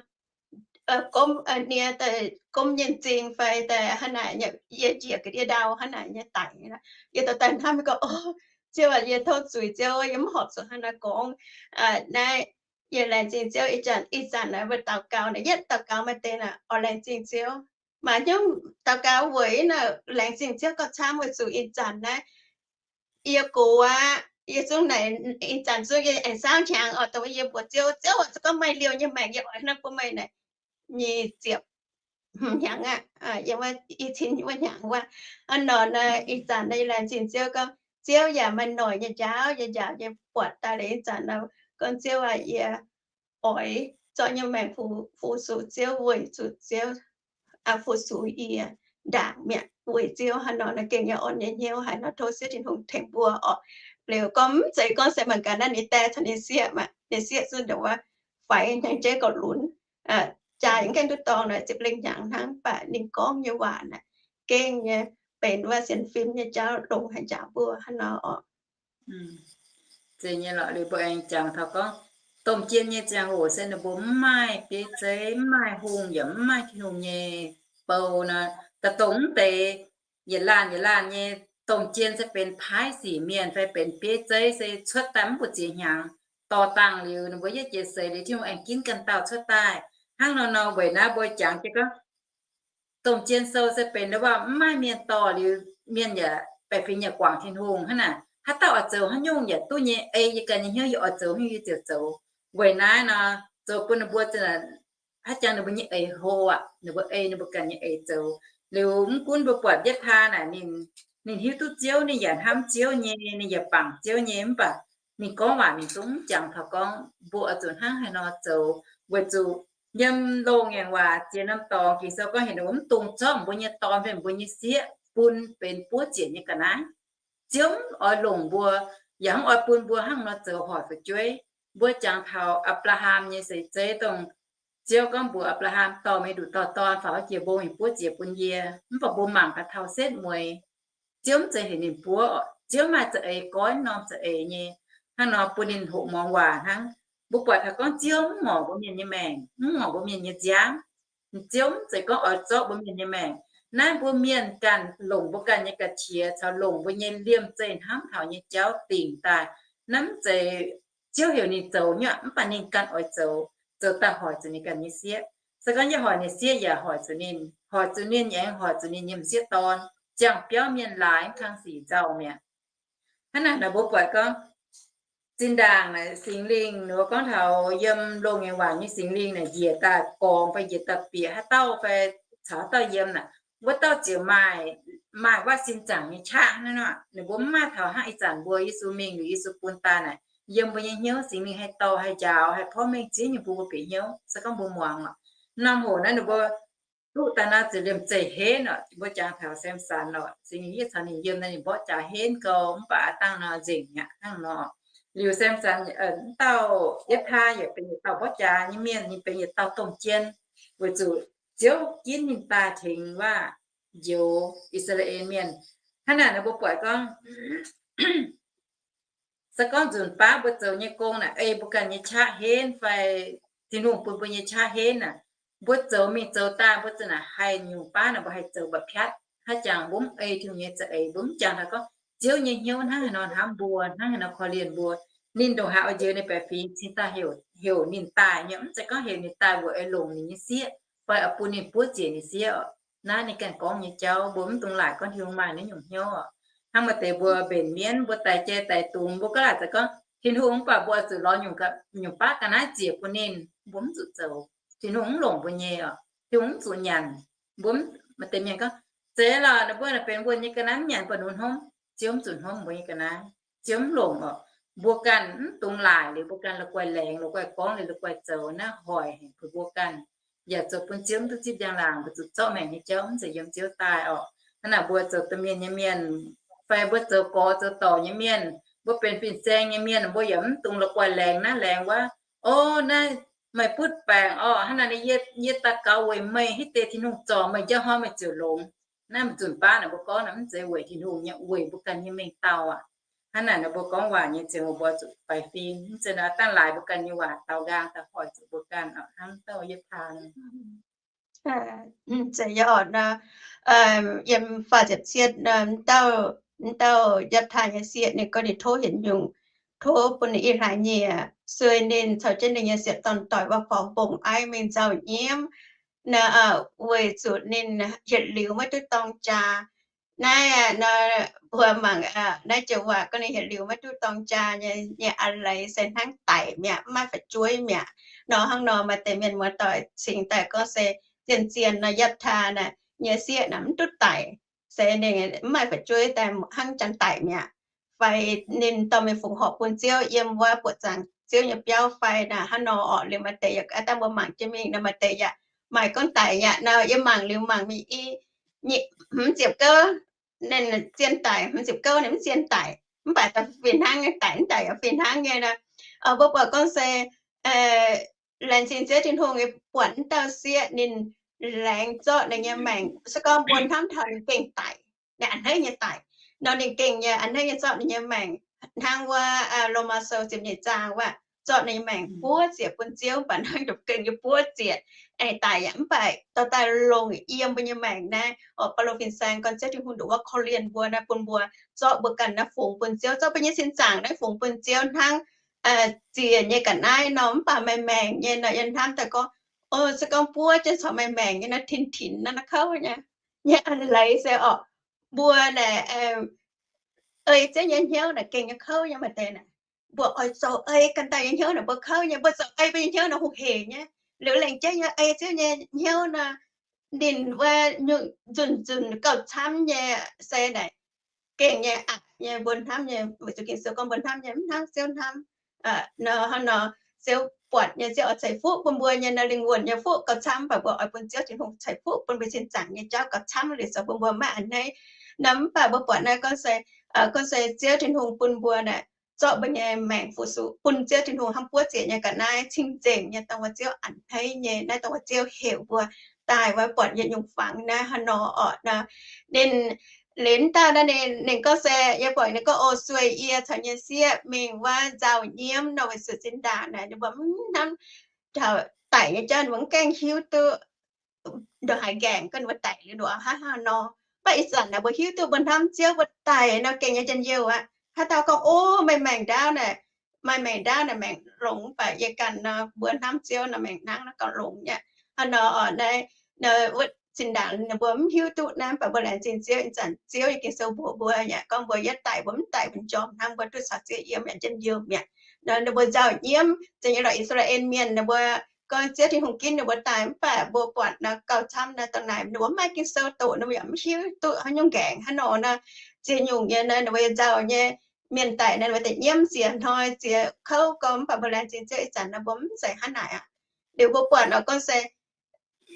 gomv, nie daaih gomv nyei m'zing fai daaih hnangv naaic, yie njiec ga'ndiev ndau hnangv naaic nyei daic. Yie dorh daaih hnamv gorngv, O Ziouv aac, yie tov zuiz Ziouv, yie mv horpc zuqc hnangv naaic gorngv. Naaiv yie laengz zingh Ziouv. Ih zanc, ih zanc naaic mbuo daux gaux naaic, yietv daux gaux maaih deix naaic oix laengz zingh Ziouv. Maaih hnyouv daux gaux weic naaic laengz zingh Ziouv gauh camv weic zuqc ih zanc naaiv yie gox aqv. Yie zungv naaic, ih zanc zungv yie aengx saauv hnyangx oc, dongh yie mbuox Ziouv, Ziouv aac, se gorngv meih liouh nyei maengc yie oix hnangv bun meih naaic nyic ziepc hmz hnyangx aqv, yiem wuov i cin wuov hnyangx wuov. Hnangv nor naaiv ih zanc naaiv yie laengz zingh Ziouv gorngv, Ziouv yaac maaih noic nyei njaaux, yie njaaux nyei buatc daaih liuz ih zanc nor, gorngv Ziouv aac, yie oix zorqv nyei maengc fu-sux Ziouv, weic zuqc Ziouv fu-sux yie ndaangc mi'aqv. Weic Ziouv hnangv nor naaiv gengh nyei orn nyei hnyouv haic nor, tov Ziouv Tin-Hungh tengx mbuo orqc. Liuz gorngv mv zeiz gorngv se mangc gaax naaiv ninh die caux ninh sieqv maah, ninh sieqv zungv ndongc wuov faix hnyangx-jeiv gauh lunx, jaa yaac mv gaengh duqv dorngx nor, ziepc lengh hnyangx hnangv, mv baac ninh gorngv nyei waac naaic gengh nyei benx wuov sienx fim nyei jauv longx haic njaaux mbuo hnangv nor orqc. Zeiz nyei lorqc. Liuz mbuo aengx jangx taux gorngv domh jien nyei ziangh hoc se ninh mbuo mv maaih bieiv zeiv, mv maaih hungh, yaac mv maaih Tin-Hungh nyei bou nor, da'dongh mv deix yietc laanh yietc laanh nyei domh jien se benx paaiv sic mienh fai benx bieiv zeiv se cuotv daaih mv buoz ziex hnyangx, dorh dangh liuz ninh mbuo yietv jiex seix liuz Tin-Hungh aengx ginv ganh dauh cuotv daaih. Hnangv nor nor weic naaiv mbuo jangx jienv gorngv domh jien sou se benx ndau wuov mv maaih mienh dorh liuz mienh yaac baeqc fingx yaac guangc Tin-Hungh hnangv naaic. Haaix dauh oix zoux haaix nyungc yaac duqv nyei, ei yie ganh nyei hnyouv yie oix zoux haaix nyungc yie ziouc zoux. Weic naaiv nor zoux bun ninh mbuo haaix jangx ninh mbuo nyei eix hlo aqv, ninh mbuo ei ninh mbuo ganh nyei eix zoux. Liuz mv gunv mbuo buatc Yetv^taa naaic ninh, ninh hiuv duqv Ziouv, ninh yaac hnamv Ziouv nyei, ninh yaac bangc Ziouv nyei, mv baac ninh gorngv waac ninh zungv mv jangx taux gorngv mbuo oix zuqc hnangv haaix nor zoux, weic zuqc yiem loz-ngaengc waac ziex norm dorngx Ging-Sou gorngv heuc ninh mbuo mv dungx zorqv mbuo nyei dorn fai mbuo nyei sieqv bun benx buov ziec nyei ga'naaiv. Ziouv mv oix longc mbuo, yaac mv oix bun mbuo hnangv nor zoux hoic fu'jueiv. Mbuo jangx taux Apc^laa^ham nyei seix zeiv dongh Ziouv gorngv mbuox Apc^laa^ham, dorh meih nduqc dauh dorn faaux jiex mbong mingh buov ziec bun yie. Mv baac mbuo mangc gaax taux setv mueiz, Ziouv mv zeiz heuc ninh buov, Ziouv maaih za'eix goiv norm za'eix nyei. Hnangv nor bun ninh hoqc muangx waac hnangv. Mbuo buatc taux gorngv Ziouv mv ngorc mbuo mienh nyei maengc, mv ngorc mbuo mienh nyei nziaamv. Ziouv mv zeiz gorngv oix zorqv mbuo mienh nyei maengc. Naaiv mbuo mienh ganh longc mbuo ganh nyei ga'qiex caux longc mbuo nyei liemh zeih hnamv taux nyei jauv dingc daaih. Naaiv mv zeiz Ziouv heuc ninh zoux nyei, mv baac ninh ganh oix zoux, zoux daaih hoic zuqc ninh ganh nyei sieqv. Se gorngv yie hoic ninh sieqv yaac hoic zuqc ninh, hoic zuqc ninh aengx hoic zuqc ninh nyei m'sieqv dorn. Ziangh biauv mienh laaix mv kang sic nzauh mi'aqv. Hnangv naaic nor mbuo buatc gorngv zinh ndaangc naaic Singx Lingh, ninh mbuo gorngv taux yiem loz-ngaengc waac nyei Singx Lingh naaic njiec daaih gorngx fai njiec daaih bieqc haaix dauh fai caux haaix dauh yiem naaic, wuov dauh ziouc maaih, maaih waac sin zaangc nyei qaqv hnangv nor. Ninh mbuo mv maaih taux hnangv ih zanc mbuo Yesu mingh liuz Yesu bun daaih naaic, yiem mbuo nyei hnyouv Singx Lingh haih dorh haih njaaux haih porv mengh ziex nyungc bun mbuo bieqc hnyouv se gorngv mbuo muangx oc. Norm hoc naaiv ninh mbuo duqv daaih naaiv ziouc liemh zeih henv oc. Mbuo jangx taux Samson oc, Singx Lingh yietv caux ninh yiem naaiv ninh mborqv jaax henv gau, mv baac aav dangh nor nzengc mi'aqv hnangv nor. Liuz Samson, dauh Yetv^taa yaac benx yietc dauh mborqv jaax nyei mienh, ninh benx yietc dauh domh jien, weic zuqc Ziouv ginv ninh daaih tengx waac njoux I^saa^laa^en Mienh. Hnangv naaic nor mbuo buatc gorngv se gorngv nzunc baav mbuo zoux nyei gong naaic ei mbuo ganh nyei qaqv henv fai Tin-Hungh bun mbuo nyei qaqv henv naaic, mbuo zoux mingh zoux daaih mbuo za'naaic haih nyungc baav naaic mbuo haih zoux mba'piatv. Haaix jangx mbuo mv ei Tin-Hungh nyei za'eix, mbuo mv jangx taux gorngv Ziouv nyei hnyouv hnangv haaix nor hnamv mbuo, hnangv haaix nor korv-lienh mbuo. Ninh ndongc haaix oix njoux ninh baeqc fingx cingx daaih heuc, heuc ninh daaih nyei, mv zeiz gorngv heuc ninh daaih weic oix longc ninh nyei sieqv fai oix bun ninh buov ziec ninh sieqv oc. Naaiv ninh ganh gorngv nyei jauv, mbuo mv dungx laaic gorngv Tin-Hungh maaih naaiv nyungc hnyouv oc. Hnangv maaih deix mbuo mbenc mienv, mbuo daic jai daic dungz, mbuo gaav laaic za'gengh gorngv Tin-Hungh, mv baac mbuo oix zuqc lorz nyungc, nyungc baav ga'naaiv ziec bun ninh, mbuo mv zuqc zoux. Tin-Hungh mv longc mbuo nyei oc. Tin-Hungh mv zuqc nyanc. Mbuo maaih deix mienh gorngv, zeiz lorqc, ninh mbuo naaic benx wuonh nyei ga'naaiv, mv nyanc bun ninh hnamv. Ziouv mv zuqc hnamv mbuo nyei ga'naaiv. Ziouv mv longc oc. Mbuo ganh mv dungx laaic liuz mbuo ganh la'guaih laengz, la'guaih gorngv liuz la'guaih zoux, naaiv hoic haic mbuo ganh. Yaac zoux bun Ziouv mv duqv zipv njang-laangc, mbuo zuqc zorqv maengc nyei jauv mv zeiz yiem Ziouv daaih oc. Hnangv naaic mbuo zoux domh mienh nyei mienh, fai mbuo zoux gorx zoux dorc nyei mienh, mbuo benx fin-saeng nyei mienh, mbuo yaac mv dungx la'guaih laengz naaiv laengz wuov. O, naaiv meih butv baengc orqc, hnangv naaic yie, yie daux gaux weic meih hiuv deix Tin-Hungh zorc meih, njang hnoi meih ziouc longx. Naaiv maiv zunc baav naaic mbuo gorngv naaic mv zeiz weic Tin-Hungh nyei, weic mbuo ganh nyei mengh dauh aqv. Hnangv naaic nor mbuo gorngv waac nyei ziangh hoc mbuo zuqc faix fim, mv zeiz naaic dangh laaix mbuo ganh nyei waac daaux nqaang daaih hoic zuqc mbuo ganh aqv. Hnangv dauh Yetv^taa zeiz yaac oc nor, yiem faah ziepc cietv, dauh, dauh Yetv^taa nyei sieqv ninh gorngv ninh tov hienx nyungc, tov bun ninh ih hlaax nyieqc, sueih ninh caux jienv ninh nyei sieqv dorn doic waac-forx mbong aiv mingh nzauh nyiemv, weic zuqc ninh yietc liuz maiv duqv dorng jaa. Naaiv nor mbuo mangc naaiv joux waac gorngv ninh yietc liuz maiv duqv dorng jaa nyei, nyei a'leiz se hnangv daic mi'aqv, maiv fu'jueiv mi'aqv. Nor hnangv nor maaih deix mienh muoz-doic cingx daaih gorngv se zien-zien nor, Yapv^taa naaic nyei sieqv naaic mv duqv daic, se ninh mv maaih fu'jueiv daaih hnangv janx daic mi'aqv. Fai ninh dorh mingh fongc horc bun Ziouv yiem wuov buoqc zaangc Ziouv nyei biauv fai naaic hnangv nor orqc. Liuz maaih deix yaac, dangh mbuo mangc jienv mingh nor, maaih deix yaac maaih gorngv daic yaac nor, yie mangc liuz mangc mingh i, hmz ziepc gouv, ninh zien daic, hmz ziepc gouv ninh mv zien daic, mv baac daaih fih hnangv nyei daic, mv daic yaac fih hnangv nyei nor. Mbuo buatc gorngv se laengz zingh Ziouv Tin-Hungh nyei buatc wuov dauh sieqv ninh laengz zorqv ninh nyei maengc. Se gorngv mbuo hnamv taux ninh gengh daic, ninh a'hneiv nyei daic, nor ninh gengh nyei a'hneiv nyei zorqv ninh nyei maengc. Hnangv wuov Lomaa Sou ziepc nyeic zaang wuov, zorqv ninh nyei maengc buov ziec bun Ziouv, mv baac hnangv ninh gengh nyei buov ziec, aengx daic yaac mv baac dorh daaih longc yiem mbuo nyei maengc naaiv. Orqc, Baulo fin-saeng gorngv Ziouv Tin-Hungh ndongc wuov korv-lienh mbuo naaiv, bun mbuo, zorqv mbuo ganh naaiv fungx bun Ziouv, zorqv mbuo nyei sin zaangc naaiv fungx bun Ziouv hnangv ziec nyei ga'naaiv nor, mv baac maaih maengc nyei nor, yie hnamv daaih gorngv, o, se gorngv buov jienv caux maaih maengc nyei nor, tin-tin naaiv, naaiv kouv nyei, nyei a'hneiv se orqc. Mbuo naaic ei Ziouv nyei hnyouv naaic gengh nyei kouv nyei. Maaih deix naaic mbuo oix zoux ei ganh daaih nyei hnyouv naaic mbuo kouv nyei, mbuo zoux ei mbuo nyei hnyouv naaic hungh heic nyei. Liuz laengz jienv nyei ei Ziouv nyei hnyouv nor, ninh wuov nzunc nzunc gauh camv nyei. Se naaic gengh nyei aqc nyei, mbuo hnamv nyei, weic zuqc Ging-Sou gorngv mbuo hnamv nyei mv hnangv Ziouv hnamv. Nor hnangv nor, Ziouv buatc nyei, Ziouv oix ceix fuqv bun mbuo nyei nor, lingh wuonh nyei fuqv gauh camv, mv baac mbuo oix bun Ziouv Tin-Hungh ceix fuqv bun mbuo sin zaangc nyei jauv gauh camv liuz zoux bun mbuo maiv a'hneiv. Nor mv baac mbuo buatc naaiv gorngv se, gorngv se Ziouv Tin-Hungh bun mbuo naaic zorqv mbuo nyei maengc fu-sux bun Ziouv Tin-Hungh hnangv buov ziec nyei ga'naaiv, cing-nzengc nyei, dongh wuov Ziouv a'hneiv nyei naaiv, dongh wuov Ziouv heuc mbuo daaih wuov buatc yietc nyungc fangx naaiv hnangv nor orqc. Nor ninh, liuz dauh naaiv ninh, ninh gorngv se, yie buatc ninh gorngv, o, sueih yie caux nyei sieqv mingh wuov nzauh nyiemv nor, weic zuqc zinh ndaangc naaic ninh mbuo mv hnamv taux daic nyei jauv, ninh mbuo mv gaengh hiuv duqv ndongc haaix nqaengc gorngv ninh mbuo daic liuz nor hnangv haaix nor. Mv baac ih zanc naaic mbuo hiuv duqv mbuo hnamv Ziouv mbuo daic nor gengh nyei njien-youh aqv. Haaix dauh gorngv, o, meih maengc ndaauv naaic, meih maengc ndaauv naaic maengc longx, mv baac yie ganh nor mbuo hnamv Ziouv nor maengc hnangv naaiv gauh longx nyei. Hnangv nor orqc, naaiv, wuov zinh ndaangc ninh mbuo mv hiuv duqv naaiv, mv baac mbuo laengz zingh Ziouv, ih zanc Ziouv nyei Ging-Sou mbuox mbuo yaac gorngv mbuo yietv daic mbuo mv daic, mbuo njormh hnangv, mbuo duqv caux Ziouv yiem yaac njien-youh mi'aqv. Nor ninh mbuo nzauh nyiemv, za'gengh lorqc, I^saa^laa^en Mienh ninh mbuo gorngv Ziouv Tin-Hungh ginv ninh mbuo daaih, mv baac mbuo buatc naaiv gauh camv naaiv dongh naaic ninh mbuo mv maaih Ging-Sou doqc, ninh mbuo yaac mv hiuv duqv haaix nyungc nqaengc hnangv nor naaiv. Ziex nyungc nyei naaiv ninh mbuo nyei nzauh nyei mienh daic naaiv, ninh mbuo daaih nyiemv ziec hnoi ziec kouv gorngv, mv baac mbuo laengz zingh Ziouv ih zanc naaiv mbuo mv zeiz hnangv naaic aqv. Liuz mbuo buatc nor gorngv se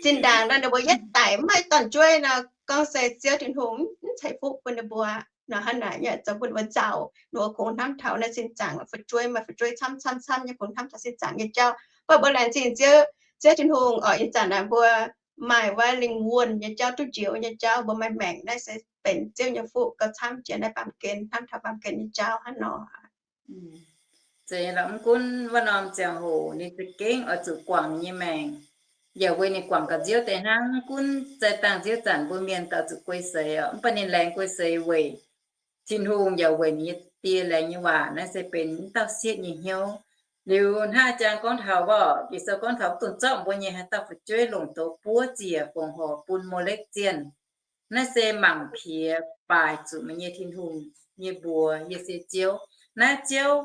zinh ndaangc naaiv ninh mbuo yietv daic mv maaih dorn-jueiv nor, gorngv se Ziouv Tin-Hungh mv ceix fuqv bun ninh mbuo nor, hnangv naaic nyei zoux bun ninh mbuo nzauh. Ninh mbuo kungx hnamv taux naaiv sin zaangc fu'jueiv, maaih fu'jueiv camv camv camv nyei, kungx hnamv taux sin zaangc nyei jauv. Mv baac mbuo laengz zingh Ziouv, Ziouv Tin-Hungh orqc, ih zanc naaic mbuo maaih wuov lingh wuonh nyei jauv, duqv njoux nyei jauv, mbuo maaih maengc naaiv se benx Ziouv nyei fuqv gauh camv jiex naaiv baamh gen, hnamv taux baamh gen nyei jauv hnangv nor. Zeiz lorqc, mv gunv wuov norm ziangh hoc ninh za'gengh oix zuqc guangc ninh nyei maengc, yaac weic ninh guangc gaax Ziouv deix hnangv. Mv gunv zaaih dangh nziouv zanc mbuo mienh daaih zuqc guei seix orqc, mv baac ninh laengz guei seix weic Tin-Hungh yaac weic ninh nyei Die laengz nyei waac. Naaiv se benx wuov dauh sieqv nyei hnyouv. Liuz hnangv jang gorngv taux orqc, Ging-Sou gorngv taux mv dungx zorqv mbuo nyei haaix dauh fu'jueiv longc douz buov ziec fongc horc bun Molekv zienh. Naaiv se mangc piex faix zuqc meih nyei Tin-Hungh nyei mbuox, yie se Ziouv. Naaiv Ziouv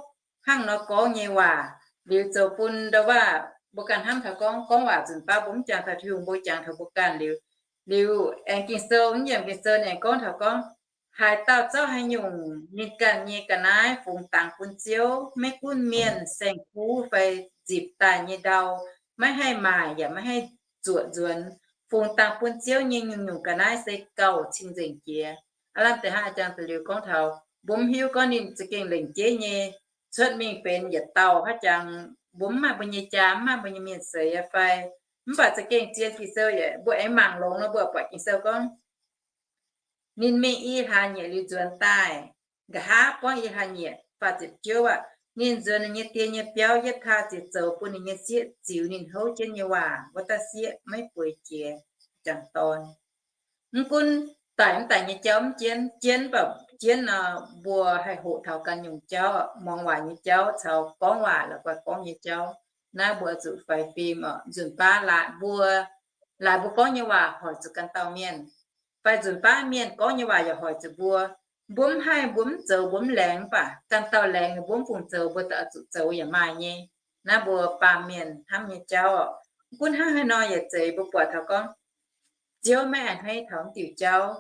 hnangv nor gorngv nyei waac. Liuz zoux bun ndau waac mbuo ganh hnamv taux gorngv, gorngv waac nzunc baav mbuo mv jangx taux Tin-Hungh, mbuo jangx taux mbuo ganh liuz. Liuz aengx Ging-Sou, mv yiem Ging-Sou ninh aengx gorngv taux gorngv, haaix dauh zorqv haaix nyungc ninh ganh nyei ga'naaiv fungx dangx bun Ziouv, maiv gunv mienh, saeng-kuv fai nzipc daaih nyei ndau, maiv haih maaic yaac maiv haih zuoqc nzuonx, fungx dangx bun Ziouv nyei nyungc-nyungc ga'naaiv se gauh cing-nzengc jiex. Aav lamh deix hnangv a'jangx da'liuz gorngv taux, mbuo mv hiuv gorngv ninh za'gengh lengc jeiv nyei cuotv mingh benx yietc dauh hnangv jangx, mbuo mv maaih mbuo nyei jaa, mv maaih mbuo nyei mienh seix fai. Mv baac za'gengh zien Ging-Sou yaac mbuo aengx mangc longx nor, mbuo buatc Ging-Sou gorngv, ninh mingh i hlaax nyieqc liuz nzuonx daaih. Nqa'haav buangv i hlaax nyieqc faah ziepc juov aqv. Ninh nzuonx ninh nyei die nyei biauv, yietv taa ziec zoux bun ninh nyei sieqv ziux ninh houv jienv nyei waac. Wuov dauh sieqv maiv bueix jiex jangc dorn. Mv gunv daic mv daic nyei jauv mv jienv, jienv baac jienv nor, mbuo haih hoqc taux ganh nyungc jauv, muangx waac nyei jauv caux gorngv waac la'guaih gorngv nyei jauv. Naaiv mbuo zuqc faix fim oc. Nzunc baav laaix mbuo, laaix mbuo gorngv nyei waac hoic zuqc ganh dauh mienh, fai nzunc baav mienh gorngv nyei waac yaac hoic zuqc mbuo. Mbuo mv haih, mbuo mv zoux, mbuo mv laengz, mv baac ganh dauh laengz, mbuo mv fungc zoux, mbuo daaih zuqc zoux yaac maaih nyei. Naaiv mbuo baamh mienh hnamv nyei jauv oc. Gunv hnangv haaix nor yaac zeiz mbuo buatc taux gorngv Ziouv maiv a'hneiv taux mv diuc jauv.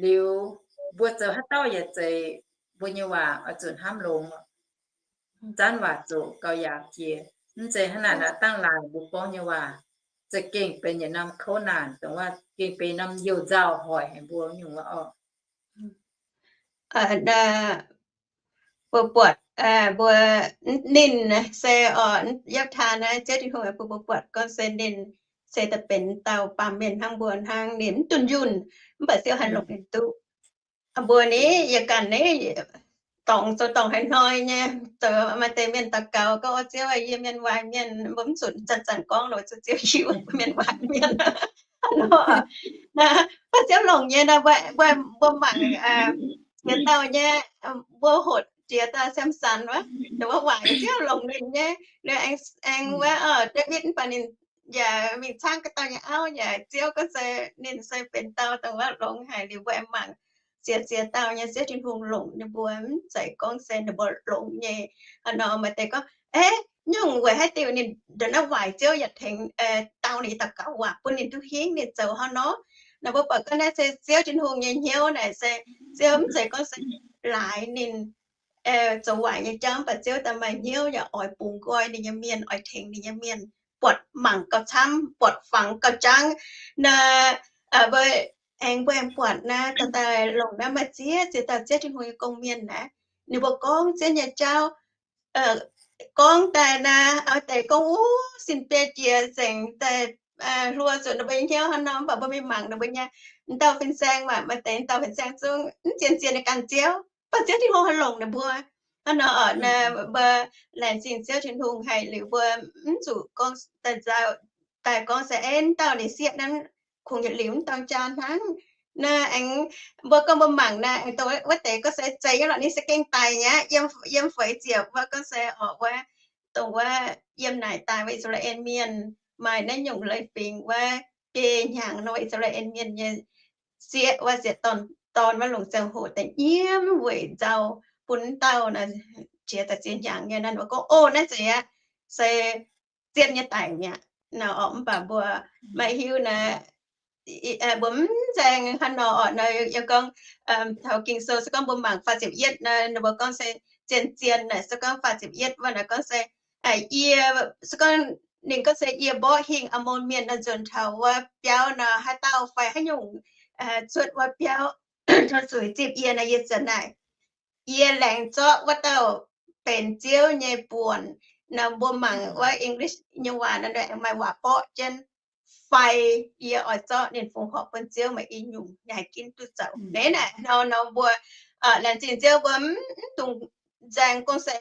Liuz mbuo zoux haaix dauh yaac zeiz mbuo nyei waac oix zuqc hnamv longx, zanv waac zoqc gauh yaauc jiex. Mv zeiz hnangv naaic dangh laangc mbuo gorngv nyei waac za'gengh benx yietc norm kouv naanc, dongh waac gengh benx norm youh nzauh hoic haic mbuo nyungc wuov orqc. Mbuo buatc mbuo, ninh se, Yopv^taa naaiv, Ziouv Tin-Hungh mbuo, mbuo buatc gorngv se ninh se daaih benx dauh baamh mienh hnangv mbuo hnangv, ninh mv dunh yunh, mv baac Ziouv haih longc ninh duqv. Mbuo ni yie ganh ni dorngc zoux dorngc haaix hnoi nyei, zoux maaih deix mienh daux gaux gorngv, O Ziouv aac, yie mienh waaic mienh, mbuo mv zuqc zanc-zanc gorngv lorqc, zuqc Ziouv hiuv mienh waaic mienh. Mv baac Ziouv longc nyei, mbuo mangc jiex dauh nyei, mbuo hoqc jiex dauh Samson wuov, ninh mbuo waaic, Ziouv longc ninh nyei. Ninh aengx wuov, Ndaawitv mv baac ninh yaac mingh caangv ga'dauh nyei auv yaac Ziouv gorngv se ninh se benx dauh dongh wuov longx haic. Liuz mbuo aengx mangc ziex ziex dauh nyei Ziouv Tin-Hungh longc ninh mbuo, mv zeiz gorngv se ninh mbuo longx nyei. Hnangv nor maaih deix gorngv, Eix, nyungc weic haaix diuc ninh ndongc naaiv waaic Ziouv yaac tengx dau ninh daux gaux waac bun ninh duqv hingv ninh zoux hnangv nor? Naaiv mbuo buatc gorngv naaiv se Ziouv Tin-Hungh nyei hnyouv naaic se Ziouv mv zeiz gorngv se laaix ninh zoux waaic nyei jauv, mv baac Ziouv daaih maaih hnyouv yaac oix bungx nqoi ninh nyei mienh, oix tengx ninh nyei mienh buatc mangc gauh camv, buatc fangx gauh jangv. Naaiv mbuo aengx, mbuo aengx buatc naaiv daaih longc naaiv maaih ziex ziex dauh Ziouv Tin-Hungh nyei gong-mienh naaiv, ninh mbuo gorngv Ziouv nyei jauv gorngv daaih naaiv, deix gorngv wuov sin biei jiex nzengc daaih, hluo zuqc ninh mbuo nyei hnyouv hnangv nor. Mv baac mbuo mingh mangc ninh mbuo nyei m'dauh fin-saeng maah, maaih deix m'dauh fin-saeng zungv mv zien-zien nyei ganh Ziouv, mv baac Ziouv Tin-Hungh haih longc ninh mbuo. Hnangv nor oc, mbuo laengz zingh Ziouv Tin-Hungh haic liuz mbuo mv zuqc gorngv daaih nzauh, daaih gorngv se, Eix, m'dauh ninh sieqv naaiv kungx yietc liuz m'dauh jaa hnangv. Naaiv aengx mbuo gorngv mbuo mangc naaiv aengx dongh wuov deix gorngv se zeiz nyei lorqc, ninh se gengh daic mi'aqv. Yiem feix ziepc wuov gorngv se oc, wuov dongh wuov yiem naaic daaih wuov I^saa^laa^en Mienh maaih naaiv nyungc leiz-fingx wuov biei hnyangx nor, I^saa^laa^en Mienh nyei sieqv wuov sieqv dorn wuov longc ziangh hoc daaih nyiemv weic nzauh bun m'dauh naaiv qiex daaih ziex hnyangx nyei. Naaiv mbuo gorngv, O, naaiv zeiz aqv, se zien nyei daic mi'aqv nor. Mv baac mbuo maiv hiuv naaiv, mbuo mv nzaeng hnangv nor oc. Naaiv yie gorngv taux Ging-Sou se gorngv mbuo mangc faah ziepc yietv naaiv, ninh mbuo gorngv se zien-zien naaic, se gorngv faah ziepc yietv wuov naaic gorngv se, yie, se gorngv ninh gorngv se, Yie mborqv hingh Aamon Mienh nor nzuonx taux wuov biauv nor, haaix dauh fai haaix nyungc cuotv wuov biauv tov zuiz zipv yie nor, yie ziouc naaic, Yie laengz zorqv wuov dauh benx Ziouv nyei buonc. Nor mbuo mangc wuov English nyei waac nor, maaih waac borqv jienv, fai yie oix zorqv ninh fongc horc bun Ziouv, maaih i nyungc yaac haih ginv duqv zoux. Naaiv nor, nor mbuo laengz zingh Ziouv, mbuo mv dungx nzaeng gorngv se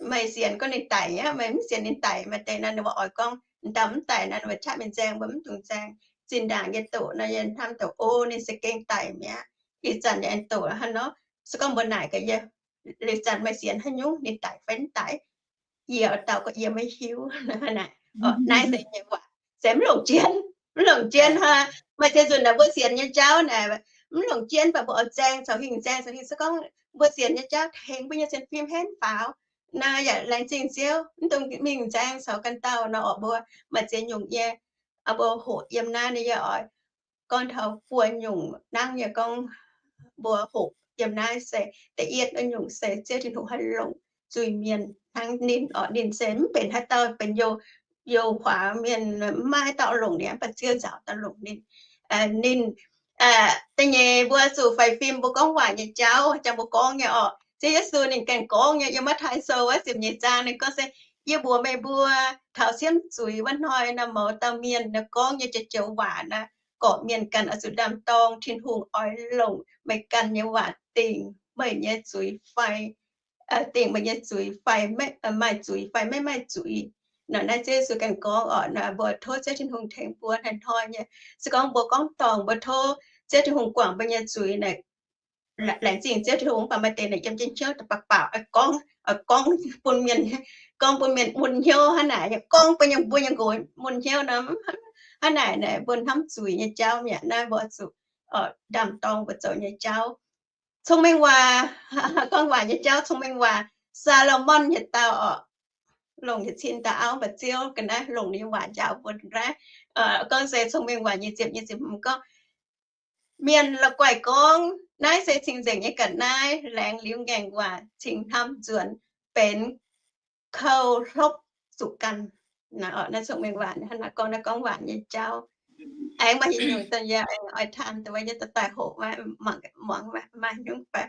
meih sienx gorngv ninh daic aqv, meih mv sienx ninh daic. Maaih deix nor ninh mbuo oix gorngv m'dauh mv daic nor, ninh mbuo qaqv mingh nzaeng, mbuo mv dungx nzaeng. Zinh ndaangc yie doqc nor, yie hnamv doqc, O, ninh se gengh daic mi'aqv. Ih zanc yie aengx doqc hnangv nor, se gorngv mbuo naaic gaax yie, Liuz zanc meih sienx haaix nyungc, ninh daic fai mv daic? Yie oix dau gorngv yie maiv hiuv. Naaiv se nyei waac se mv longc jienv, mv longc jienv hnangv. Maaih ziex nzunc naaic mbuo sienx nyei jauv naaic mv longc jienv, mv baac mbuo oix nzaeng caux hingh, nzaeng caux hingh. Se gorngv mbuo sienx nyei jauv tengx mbuo nyei sienx fim henv faaux, naaiv yaac laengz zingh Ziouv, mv dungx mingh nzaeng caux ganh dauh nor. Orqc, mbuo maaih ziex nyungc yie, mbuo hoqc yiem naaiv, ninh yie oix gorngv taux buo nyungc hnangv yie gorngv mbuo hoqc yiem naaiv se, da'yietv nyungc se Ziouv Tin-Hungh haih longc zuiz-mienh hnangv ninh. Orqc, ninh se mv benx haaix dauh benx youh, youh huaax mienh, mv maaih haaix dauh longc ninh, mv baac Ziouv nzaaux dauh longc ninh. Ninh da'nyeic mbuo zuqc faix fim mbuo gorngv waac nyei jauv, jangx mbuo gorngv nyei orqc. Ziouv Yesu ninh ganh gorngv nyei, yiem Matv^taai Sou wuov ziepc nyeic zaang ninh gorngv se, Yie mbuox meih mbuo, taux siemv zuiz wuov hnoi nor, mouz dauh mienh nor gorngv nyei joux-joux waac nor, gorqv-mienh ganh oix zuqc ndaam-dorng. Tin-Hungh oix longc meih ganh nyei waac dingc meih nyei zuiz fai, dingc meih nyei zuiz fai maaih zuiz fai maiv maaih zuiz. Nor naaiv Ziouv Yesu ganh gorngv orqc. Nor mbuo tov Ziouv Tin-Hungh tengx mbuo hnoi-hnoi nyei. Se gorngv mbuo gorngv dorngc, mbuo tov Ziouv Tin-Hungh guangc mbuo nyei zuiz naaic, laengz zingh Ziouv Tin-Hungh, mv baac maaih deix naaic yiem jienv hnyouv da'bauh bauh, gorngv, gorngv bun mienh, gorngv bun mienh mun hnyouv hnangv naaic, gorngv bun mbuo nyei nqox mun hnyouv nor, hnangv naaic naaic mbuo hnamv zuiz nyei jauv mi'aqv. Naaiv mbuo zuqc ndaam-dorng mbuo zoux nyei jauv. Cong-Mengh Waac, gorngv waac nyei jauv, Cong-Mengh Waac, Saa^lo^morn yietc dauh orqc. longc yietc cin dauh auv mbuox Ziouv ga'naaiv, longc ninh nyei waac njaaux mbuo ga'naaiv. Gorngv se Cong-Mengh Waac nyic ziepc, nyic ziepc hmz gorngv, mienh la'guaih gorngv naaiv se cing-nzengc nyei ga'naaiv, laengz liuz ngaengc waac cingx hnamv nzuonx benx kou hlopv zuqc ganh. Naaiv Cong-Mengh Waac hnangv naaiv gorngv, naaiv gorngv waac nyei jauv. Aengx maaih haaix nyungc daaih yie aengx oix taan dongh wuov nyei daaih hoqc mangc, muangx maaih nyungc fai.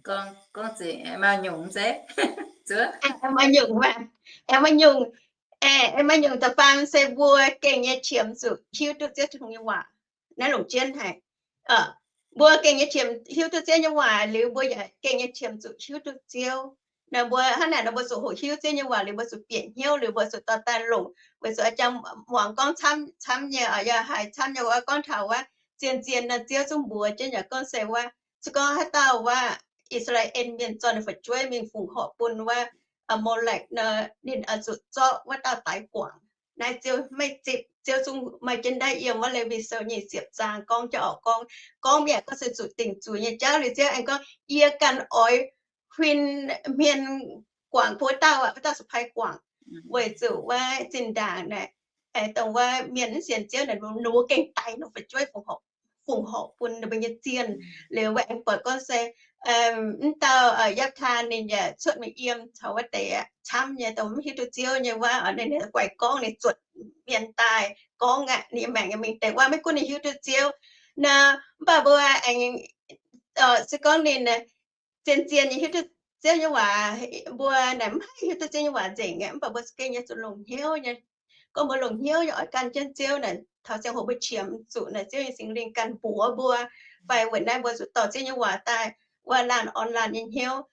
Gorngv, gorngv zingh aengx maaih nyungc zeiv? Aengx maaih nyungc, aengx maaih nyungc, aengx maaih nyungc da'faam se mbuo gengh nyei qiemx zuqc hiuv duqv Ziouv Tin-Hungh nyei waac. Naaiv longc jienv haic. Mbuo gengh nyei qiemx hiuv duqv Ziouv nyei waac liuz, mbuo yaac gengh nyei qiemx zuqc hiuv duqv Ziouv. Naaiv mbuo hnangv naaic nor, mbuo zuqc hoqc hiuv Ziouv nyei waac liuz, mbuo zuqc bieqc hnyouv liuz, mbuo zuqc dorh daaih longc. Weic zuqc a'jang muangx gorngv camv, camv nyei, yaac haiz camv nyei wuov gorngv taux wuov zien-zien nor, Ziouv zungv mbuox jienv yaac gorngv se wuov, se gorngv haaix dauh wuov I^saa^laa^en Mienh zorqv ninh fu'jueiv mingh fongc horc bun wuov Aa^mo^lekc nor, ninh oix zuqc zorqv wuov dauh daix guangc. Naaiv Ziouv maiv zipv. Ziouv zungv maaih jienv naaiv yiem wuov Lewi Sou nyic ziepc zaang gorngv jauv orqc, gorngv, gorngv mi'aqv, gorngv se zuqc dingc zuiz nyei jauv. Liuz Ziouv aengx gorngv, yie ganh oix huin hmien guangc bun wuov dauh, wuov dauh supai guangc, weic zuqc wuov zinh ndaangc naaic, dongh wuov mienh mv sienx Ziouv naaic, ninh gengh daix ninh fu'jueiv fongc horc bun ninh mbuo nyei zienh. Liuz wuov aengx buatc gorngv se mv dauh Yapv^taa ninh yaac cuotv mingh yiem caux wuov deix camv nyei dongh mv hiuv duqv Ziouv nyei wuov, ninh guaix gorngv, ninh zuotc mienh daaih gorngv aqv, ninh maengc mingh deix wuov, maiv gunv ninh hiuv duqv Ziouv nor, mv baac mbuo aengx se gorngv ninh zien-zien nyei hiuv duqv Ziouv nyei waac, mbuo naaic mv haih hiuv duqv Ziouv nyei waac nzengc aqv, mv baac mbuo gengh nyei zuqc longc hnyouv nyei. Gorngv mbuo longc hnyouv nyei oix gan jienv Ziouv naaic, taux ziangh hoc mbuo qiemx zuqc naaic Ziouv nyei Singx Lingh ganh mbuox mbuo, fai weic naaiv mbuo zuqc dorh Ziouv nyei waac daaih wuov laanh orn laanh nyei hnyouv.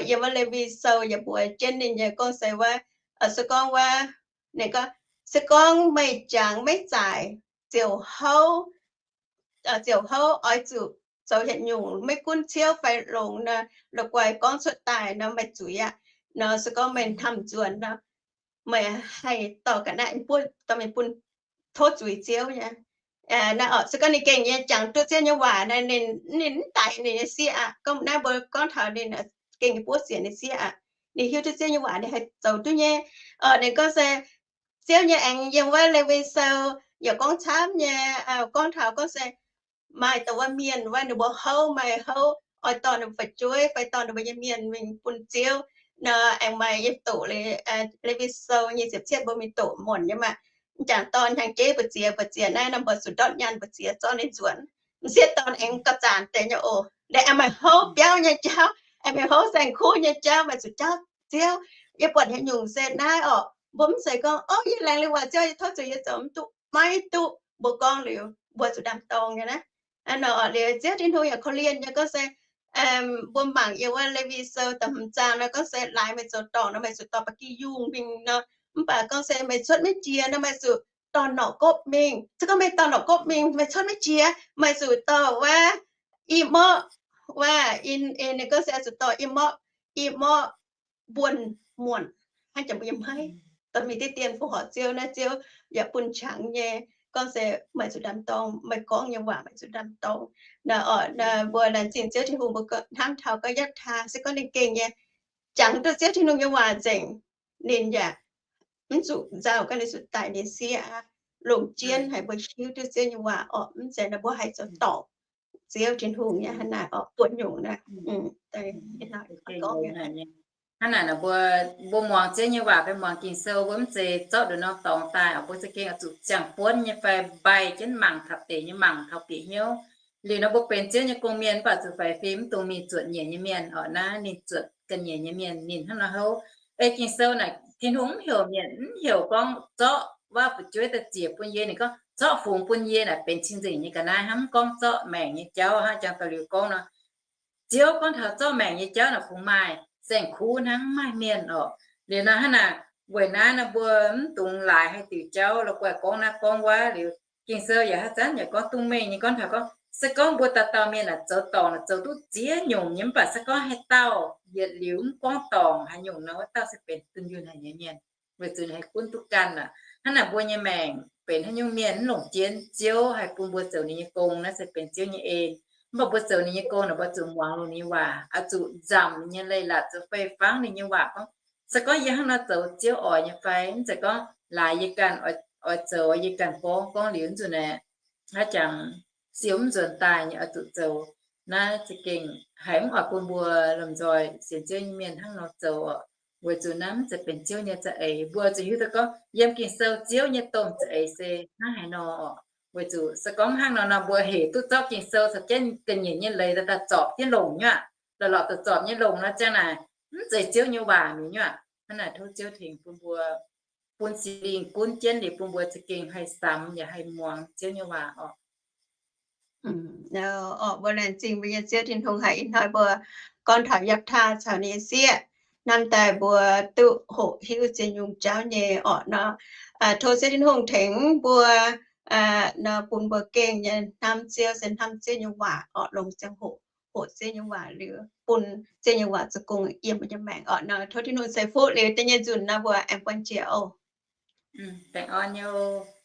Yiem wuov Lewi Sou yaac mbuox jienv ninh nyei gorngv se wuov, se gorngv wuov, ninh gorngv, se gorngv meih jangx maiv zaaic, ziouc houv, ziouc houv oix zuqc zoux yietc nyungc maiv gunv ciouv fai longx nor, la'guaih gorngv cuotv daaih nor, meih zuiz aqv. Nor se gorngv meih hnamv nzuonx nor, meih haih dorh ga'naaiv buov dorh mingh bun tov zuiz Ziouv nyei. Naaiv oc, se gorngv ninh gengh nyei jangx duqv Ziouv nyei waac naaiv, ninh, ninh mv daix ninh nyei sieqv aqv. Gorngv naaiv mbuo gorngv taux ninh gengh nyei buov sienx ninh sieqv aqv. Ninh hiuv duqv Ziouv nyei waac ninh haih zoux duqv nyei. Ninh gorngv se Ziouv nyei aengx yiem wuov Lewi Sou yaac gorngv camv nyei, gorngv taux gorngv se maaih dongh wuov mienh wuov ninh mbuo houv, maaih houv oix dorh ninh mbuo fu'jueiv fai dorh ninh mbuo nyei mienh mingh bun Ziouv. Nor aengx maaih yiem doqc Lewi Sou nyic ziepc cietv mbuo mingh doqc muonc nyei maah. M'jangc dorn hnyangx-jeiv mbu'ziex, mbu'ziex naaiv nor mbuo zuqc ndortv nyaanh mbu'ziex zorqv ninh nzuonx. M'sieqv dorn aengx gauh zanc deix nyei oc. Naaiv aengx maaih houv biauv nyei jauv, aengx maaih houv saeng-kuv nyei jauv, maaih zuqc jauv Ziouv. Yie buatc haaix nyungc se naaiv oc, mbuo mv zeiz gorngv, o, yie laengz liuz waac Ziouv, yie tov zuqc, yie zoux mv duqv, maiv duqv. Mbuo gorngv liuz mbuo zuqc ndaam-dorng nyei naaiv. Nor oc, liuz Ziouv Tin-Hungh yaac korv-lienh nyei gorngv se, mbuo mangc yiem wuov Lewi Sou da'hmz zaang nor gorngv se laaix meih zoux dorngc nor meih zuqc dorh ba'gi yungh mingh nor, mv baac gorngv se meih cuotv maiv jiex nor meih zuqc dorh norqc-gopv mingh. Se gorngv meih dorh norqc-gopv mingh meih cuotv maiv jiex, meih zuqc dorh wuov i morqv, wuov, ninh gorngv se zuqc dorh i morqv, i morqv mbuonx muonc, hnangv jangx mbuo yiem hmeiv dorh mingh diqv dien fongc horc Ziouv naaiv, Ziouv yaac bun qangx nyei. Gorngv se meih zuqc ndaam-dorng, meih gorngv nyei waac meih zuqc ndaam-dorng. Naaiv oc, mbuo laengz zingh Ziouv Tin-Hungh, mbuo hnamv taux gorngv Yapv^taa se gorngv ninh gengh nyei jangx duqv Ziouv Tin-Hungh nyei waac nzengc, ninh yaac mv zuqc nzauh, gorngv ninh zuqc daic ninh sieqv aqv, longc jienv haic mbuo hiuv duqv Ziouv nyei waac oc. Mv zeiz nor mbuo haih zoux dorngc Ziouv Tin-Hungh nyei hnangv naaic oc, buoqv nyungc naaic. Hnangv naaic mbuo, mbuo muangx Ziouv nyei waac fai muangx Ging-Sou, mbuo mv zeiz zorqv nduqc norm dorngx daaih oc. Mbuo za'gengh oix zuqc ziangh buonv nyei fai mbaih jienv mangc taux deix nyei, mangc taux bieqc hnyouv. Liuz nor mbuo benx Ziouv nyei gong-mienh mv baac zuqc faix fim, mv dungx mingh zuotc nyeic nyei mienh oc. Naaiv ninh zuotc ga'nyiec nyei mienh ninh hnangv nor houv. Ei Ging-Sou naaic Tin-Hungh mv heuc mienh, mv heuc gorngv zorqv wuov fu'jueiv daaih ziec bun yie. Ninh gorngv zorqv fungx bun yie naaic benx cing-nzengc nyei ga'naaiv hnangv, mv gorngv zorqv maengc nyei jauv hnangv. Jangx daaih liuz gorngv nor, Ziouv gorngv taux zorqv maengc nyei jauv naaic kungx maaih saeng-kuv hnangv, mv maaih mienh oc. Liuz nor hnangv naaic, weic naaiv nor mbuo mv dungx laaix haih diuc jauv la'guaih gorngv naaiv gorngv wuov. Liuz Ging-Sou yaac haaix zanc yaac gorngv dungx mengh nyei gorngv taux gorngv, se gorngv mbuo dauh dauh mienh naaic zoux dorngc naaic zoux duqv ziex nyungc nyei, mv baac se gorngv haaix dauh yietc liuz mv gorngv dorngc haaix nyungc nor, wuov dauh se benx dunh yunh haic nyei mienh, weic zuqc ninh haih gunv duqv ganh aqv. Hnangv naaic mbuo nyei maengc benx haaix nyungc mienh mv longc jienv, Ziouv haih bun mbuo zoux ninh nyei gong, naaiv se benx Ziouv nyei en. Mv baac mbuo zoux ninh nyei gong naaic mbuo zuqc muangx longx ninh nyei waac, oix zuqc nzamc ninh nyei leiz-latc, zuqc fei-fangv ninh nyei waac gorngv Se gorngv yie hnangv nor zoux, Ziouv oix nyei fai? Mv zeiz gorngv laaix yie ganh oix zoux, yie ganh gorngv, gorngv liuz nzunc naaiv, haaix jangx siou mv nzuonx daaih nyei oix zuqc zoux. Naaiv za'gengh haiz mv oix bun mbuo lomh nzoih sienx Ziouv nyei mienh hnangv nor zoux oc. Weic zuqc naaiv mv zeiz benx Ziouv nyei za'eix. Mbuo zuqc hiuv duqv gorngv yiem Ging-Sou Ziouv nyei domh za'eix se hnangv haaix nor oc. Weic zuqc se gorngv hnangv nor nor, mbuo hec duqv zorqv Ging-Sou caux jienv ga'nyiec nyei leiz daaih zorpc jienv longc nyuoqv, lorqc, lorqc daaih zorpc nyei longc nor, ziang naaic mv zeiz Ziouv nyei waac mi'aqv. Hnangv naaic tov Ziouv tengx bun mbuo, bun Singx Lingh gunv jienv liuz bun mbuo za'gengh haih samx yaac haih muangx Ziouv nyei waac oc. Orqc, mbuo laengz zingh mbuo nyei Ziouv Tin-Hungh haiz ih hnoi mbuo gorngv taux Yapv^taa caux ninh nyei sieqv, hnamv daaih mbuo duqv hoqc hiuv ziex nyungc jauv nyei orqc nor. Tov Ziouv Tin-Hungh tengx mbuo nor, bun mbuo gengh nyei hnamv Ziouv se hnamv Ziouv nyei waac orqc, longc ziangh hoc hoqc Ziouv nyei waac liuz bun Ziouv nyei waac zoux gong yiem mbuo nyei maengc orqc nor. Tov Tin-Hungh ceix fuqv liuz da'nyeic nzunc nor mbuo aengx buonv jiex oc. Baengh orn nyei oc.